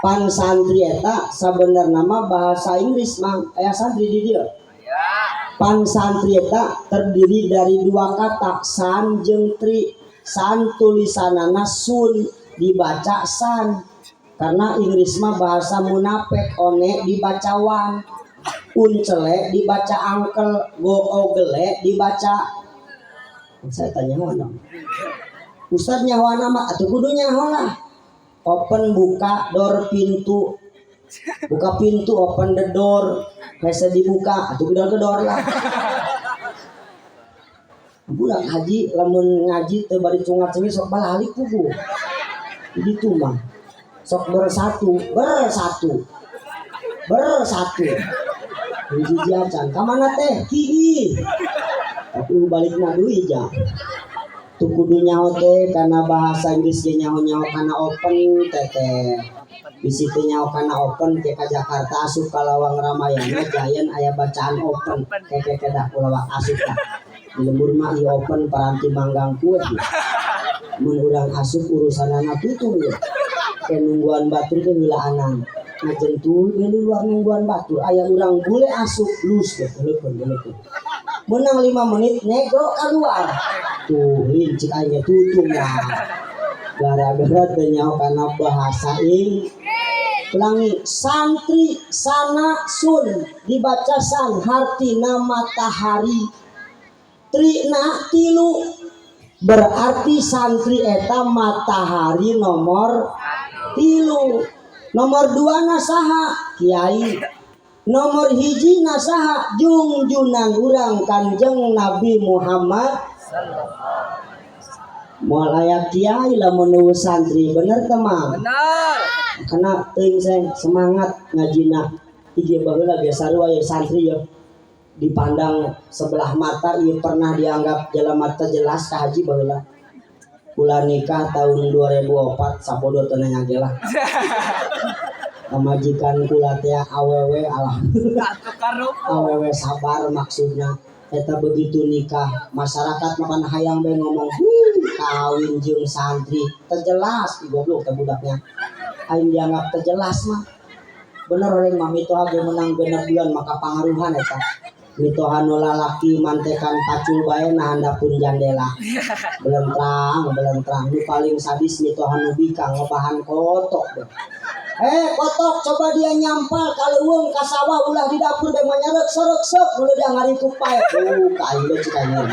Pan santri eta sabenerna mah bahasa Inggris mah. Aya santri di dieu? Pan santri eta terdiri dari dua kata, san jeung tri. San tulisanana sun, dibaca san, karena Inggris mah bahasa munafik. One dibaca wan, uncele dibaca angkel, go gele dibaca. Saya tanya dong, Ustad nyaho nama atau kudu nyaho lah. Open buka, door pintu. Buka pintu, open the door. Hese dibuka atau gedor gedor lah. Budak haji lamun ngaji teu bari cungat cengit sok balalik pugu. Gitu mah sok bersatu bersatu bersatu. Hiji acan ka mana teh ki'i, tapi balikna deui ja. Tuh kudu nyaho teh karena bahasa Inggris ge nyaho-nyaho kana open teh teh. Bisi teu nyaho kana open ke ka Jakarta asup ka Lawang Ramayana Giant, aya bacaan open. Ke ke ke dah kula asup dah. Di lembur mah ieu open paranti manggang kue. Mun urang asup urusanana tutung ye. Ke nungguan batur ke heulaanan. Ngajentul we di luar nungguan batur, aya urang bule asup lus ge heuleukkeun heuleukkeun. Menang 5 menit negro keluar. Tuh lincik aing tutung lah. Gara-gara teu nyaho kana bahasa Inggris. Ulangi, santri sana sun dibaca san hartina matahari, trina tilu, berarti santri eta matahari nomor 3. Nomor 2 na saha? Kiai. Nomor 1 na saha? Junjunan urang Kanjeng Nabi Muhammad. Moal aya kiai lamun eueuh santri, bener teu Mang? Bener. Karena teuing seng semangat ngajina hiji baheula biasa sarua ya santri ya dipandang sebelah mata, ieu pernah dianggap jelema teu jelas ka haji baheula. Kula nikah tahun 2004 sabodo teu nanya ge lah. Pamajikan kula teh awewe alah. Awewe sabar maksudna. Eta begitu nikah masyarakat makan hayang bae ngomong, kawin jeung santri terjelas ih goblok teh budaknya. Aing dianggap terjelas mah. Bener orang mah mitoha ge menang 6 bulan maka pangaruhan eta. Mitoha nu lalaki mantekan pacul bae na handapun jandela. Belentrang, belentrang. Nu paling sadis mitoha nu bikang ngebahan kotok deh. Kotok coba dia nyampal ka leuweung ka sawah ulah di dapur bae mah nyarek sorok sok meuleudang ngarikup pae. Ka aing ge cik aing.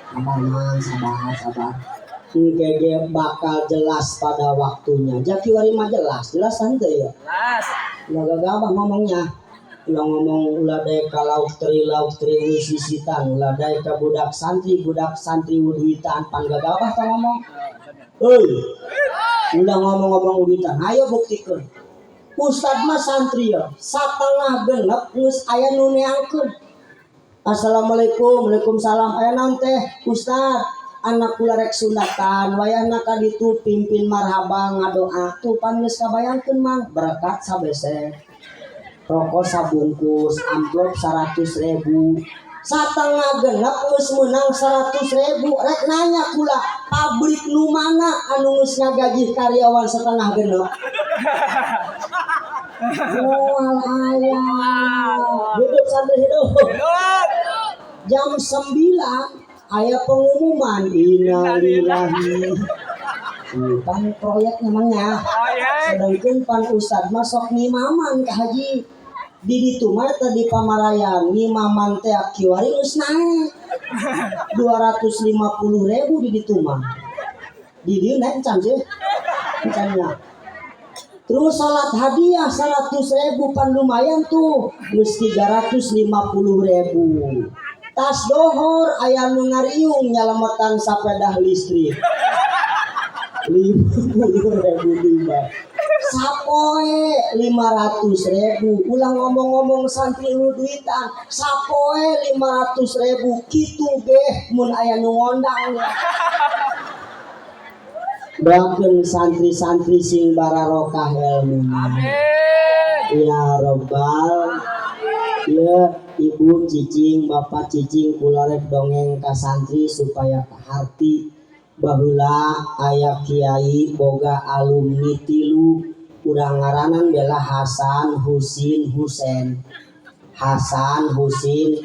Sabar man, sabar, sabar. Engke ge bakal jelas pada waktunya. Jaki wari mah jelas, jelas henteu ya? Jelas. Ulah gagabah ngomongnya. Ulah ngomong ulah daek ka lauk teri lauk teri sisitan, ulah daek ka budak santri duitan pan gagabah tah ngomong. Euy. Ulah ngomong-ngomong duitan, ayo buktikeun. Ustad mah santri ya, satengah genep geus aya nu neangkeun. Assalamualaikum, waalaikumsalam. Aya naon teh? Ustad, anak kula rek sunatan, wayahna ka ditu pimpin marhaba ngadoa. Tuh pan geus kabayangkeun mang, berkat sabesek. Rokok sabungkus, amplop 100.000. Satengah genep geus meunang 100.000. Rek nanya kula, pabrik nu mana anu geus ngagaji karyawan setengah genep? Moal aya. Hidup santri hidup. Hidup. Jam 9 aya pengumuman innalillahi. Pan proyek namanya. Proyek. Sedangkan pan ustad mah sok ngimaman ka haji. Di ditu mah teh di Pamarayan ngimaman teh kiwari geus naek. 250.000 di ditu mah. Di dieu naek can sih. Can nya. Terus salat hadiah 100.000 pan lumayan tuh geus 350.000. Tas dohor aya nu ngariung nyalametan sepeda listrik. 50.000 lima. Sapoe 500.000. Ulah ngomong-ngomong santri nu duitan. Sapoe 500.000 kitu ge mun aya nu ngondang ya. Doakeun santri-santri sing bararokah ilmuna. Amin. Ya robbal. Ya ibu cicing, bapak cicing kula rek dongeng ka santri supaya kaharti. Baheula aya kiai boga alumni 3, urang ngaranan bela Hasan, Husin, Husen. Hasan, Husin,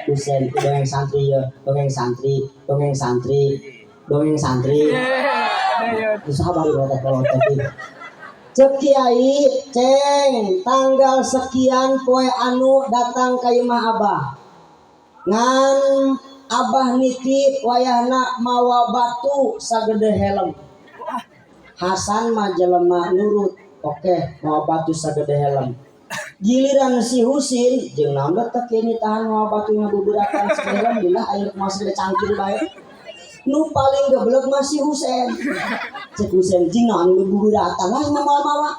Husen. Dongeng santri ya, dongeng santri, dongeng santri, dongeng santri. Sabar ya, tadi. Cek kiai, ceng, tanggal sekian poe anu datang ka imah abah. Ngan abah nitip wayahna mawa batu sagede helm. Hasan mah jelema nurut, oke mawa batu sagede helm. Giliran si Husin jeung naon teh kieu tahan mawa batu ngabuburatan sagede helm dilah air mawa sagede cangkir bae. Nu paling geblek mah si Husen. Cek Husen jeung naon ngabuburatan lah mah mawa-mawa.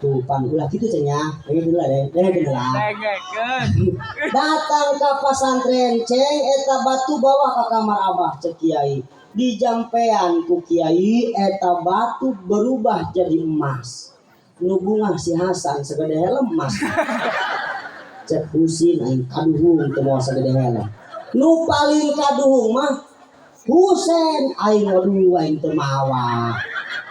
Tuh pan ulah kitu cenah nya. Dengekeun heula deh, dengekeun heula. Dengekeun. Datang ka pasantren, ceng eta batu bawa ka kamar abah cek kiai. Dijampean ku kiai eta batu berubah jadi emas. Nu bungah si Hasan sagede helm emas. Cek Husin aing kaduhung teu moal sagede helm. Nu paling kaduhung mah Husen aing waduh aing teu mawa.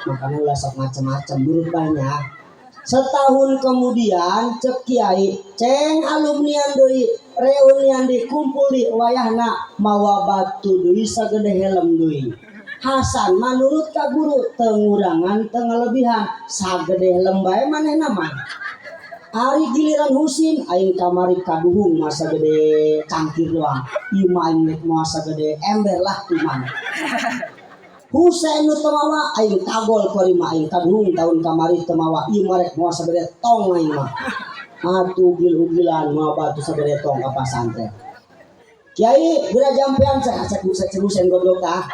Makanya ulah sok macem-macem nurut banyak. Setahun kemudian cek kiai ceng alumnian deui reunian deui kumpul di wayahna mawa batu deui sagede helm deui. Hasan manurut ka guru, teu ngurangan, teu ngalebihan, sagede helm bae manehna mah. Ari giliran Husin, aing kamari kaduhung masa gede cangkir doang, ieu mah aing rek moal sagede ember lah tuman. Husain nu teu mawa, aing kagol kuari mah, aing kaduhung tahun kamari teu mawa, ieu mah rek moal sagede tong aing mah. Atuh ugil-ugilan moal batu sagede tong ka pasantren. Kiai geura jampean, cek cek cek Husain goblok tah.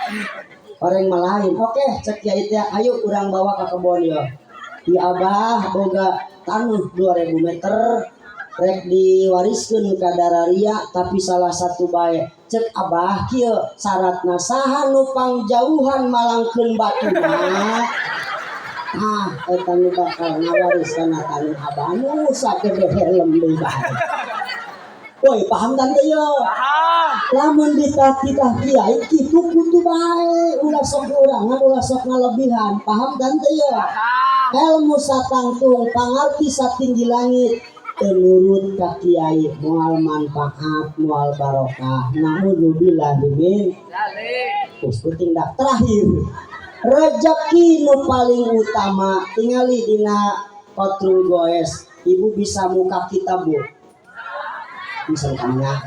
Orang mah lain. Oke, cek kiai teh, ayo urang bawa ka kebon yo. Di abah boga taneuh 2000 meter rek diwariskeun ka dararia, tapi salah satu bae. Cek abah kieu syaratna, saha nu pangjauhan malangkeun batuna, ah, eta nu bakal ngawaris kana taneuh abah nu sagede helm deui bae. Woi, paham tante yo? Paham. Lamun dititah kiai kitu kudu bae, ulah sok kurangan, ulah sok ngalebihan. Paham tante yo? Paham. Ilmu satangtung, pangarti satinggi langit, teu nurut ka kiai moal manfaat, moal barokah. Naudzubillah min Zalik. Terus penting dah terakhir. Rezeki nu paling utama tingali dina Qatrul Goes. Ibu bisa muka kitab, Bu? Bisa mukanya.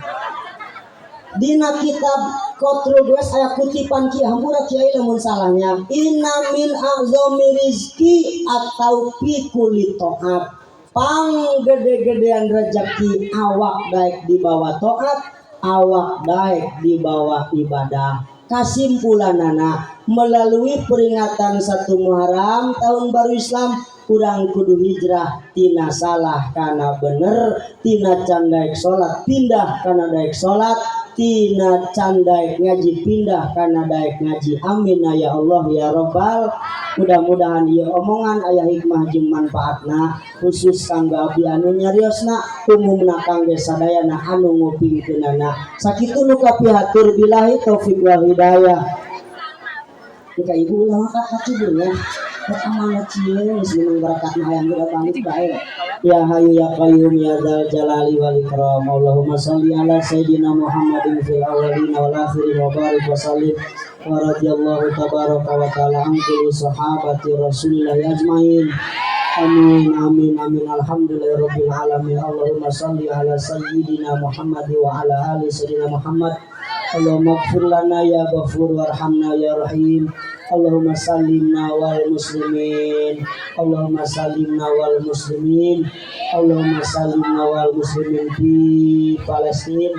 Dina kitab Qatrul Goes aya kutipan kieu, hampura kiai lamun salahnya. Inna min a'zami rizki at-taufiqu li ta'at. Pang gede-gedean rezeki awak daek di bawah taat, awak daek di bawah ibadah. Kasimpulanana, melalui peringatan 1 Muharram tahun baru Islam, kurang kudu hijrah tina salah kana bener, tina can daek salat pindah kana daek salat, tina can daek ngaji pindah kana daek ngaji. Amin ya Allah ya Rabbal. Mudah-mudahan ieu omongan aya hikmah jeung manfaatna, khusus kanggo abdi anu nyariosna, umumna kangge sadayana anu ngupingkeunana. Sakitu nu kapihatur, billahi taufik wal hidayah. Jika ibu ulah ka kacibur ya. Rek amanah cie geus menang berkat mah hayang geura balik bae. Ya Hayyu ya Qayyum ya Dzal Jalali wal Ikram. Allahumma shalli ala sayidina Muhammadin fil awwalin wal akhirin wa barik wa sallim. Wa radhiyallahu tabaraka wa ta'ala an kulli sahabati Rasulillah ajmain. Amin amin amin. Alhamdulillahirabbil alamin. Allahumma shalli ala sayyidina Muhammad wa ala ali sayyidina Muhammad. Allahumma ighfir lana ya Ghafur warhamna ya Rahim. Allahumma salimna wal muslimin. Allahumma salimna wal muslimin. Allahumma salimna wal muslimin fi Palestin.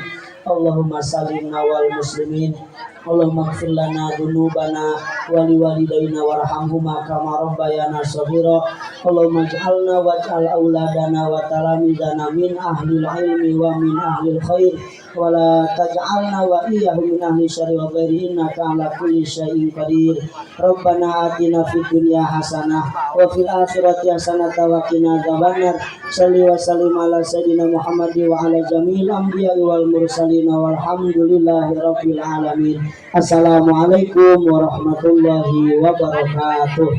Allahumma salimna wal muslimin. Allahumma ighfir lana dzunubana wa liwalidayna warhamhuma kama rabbayana shaghira. Allahumma ij'alna waj'al auladana wa talamizana min ahlil ilmi wa min ahlil khair wa la taj'alna wa iyyahum min ahli syarri wa ghairi innaka ala kulli syai'in qadir. Rabbana atina fid dunya hasanah wa fil akhirati hasanah wa qina adzabannar. Shalli wa sallim ala sayidina Muhammad wa ala jami'il anbiya'i wal mursalin walhamdulillahi rabbil alamin. Assalamualaikum warahmatullahi wabarakatuh.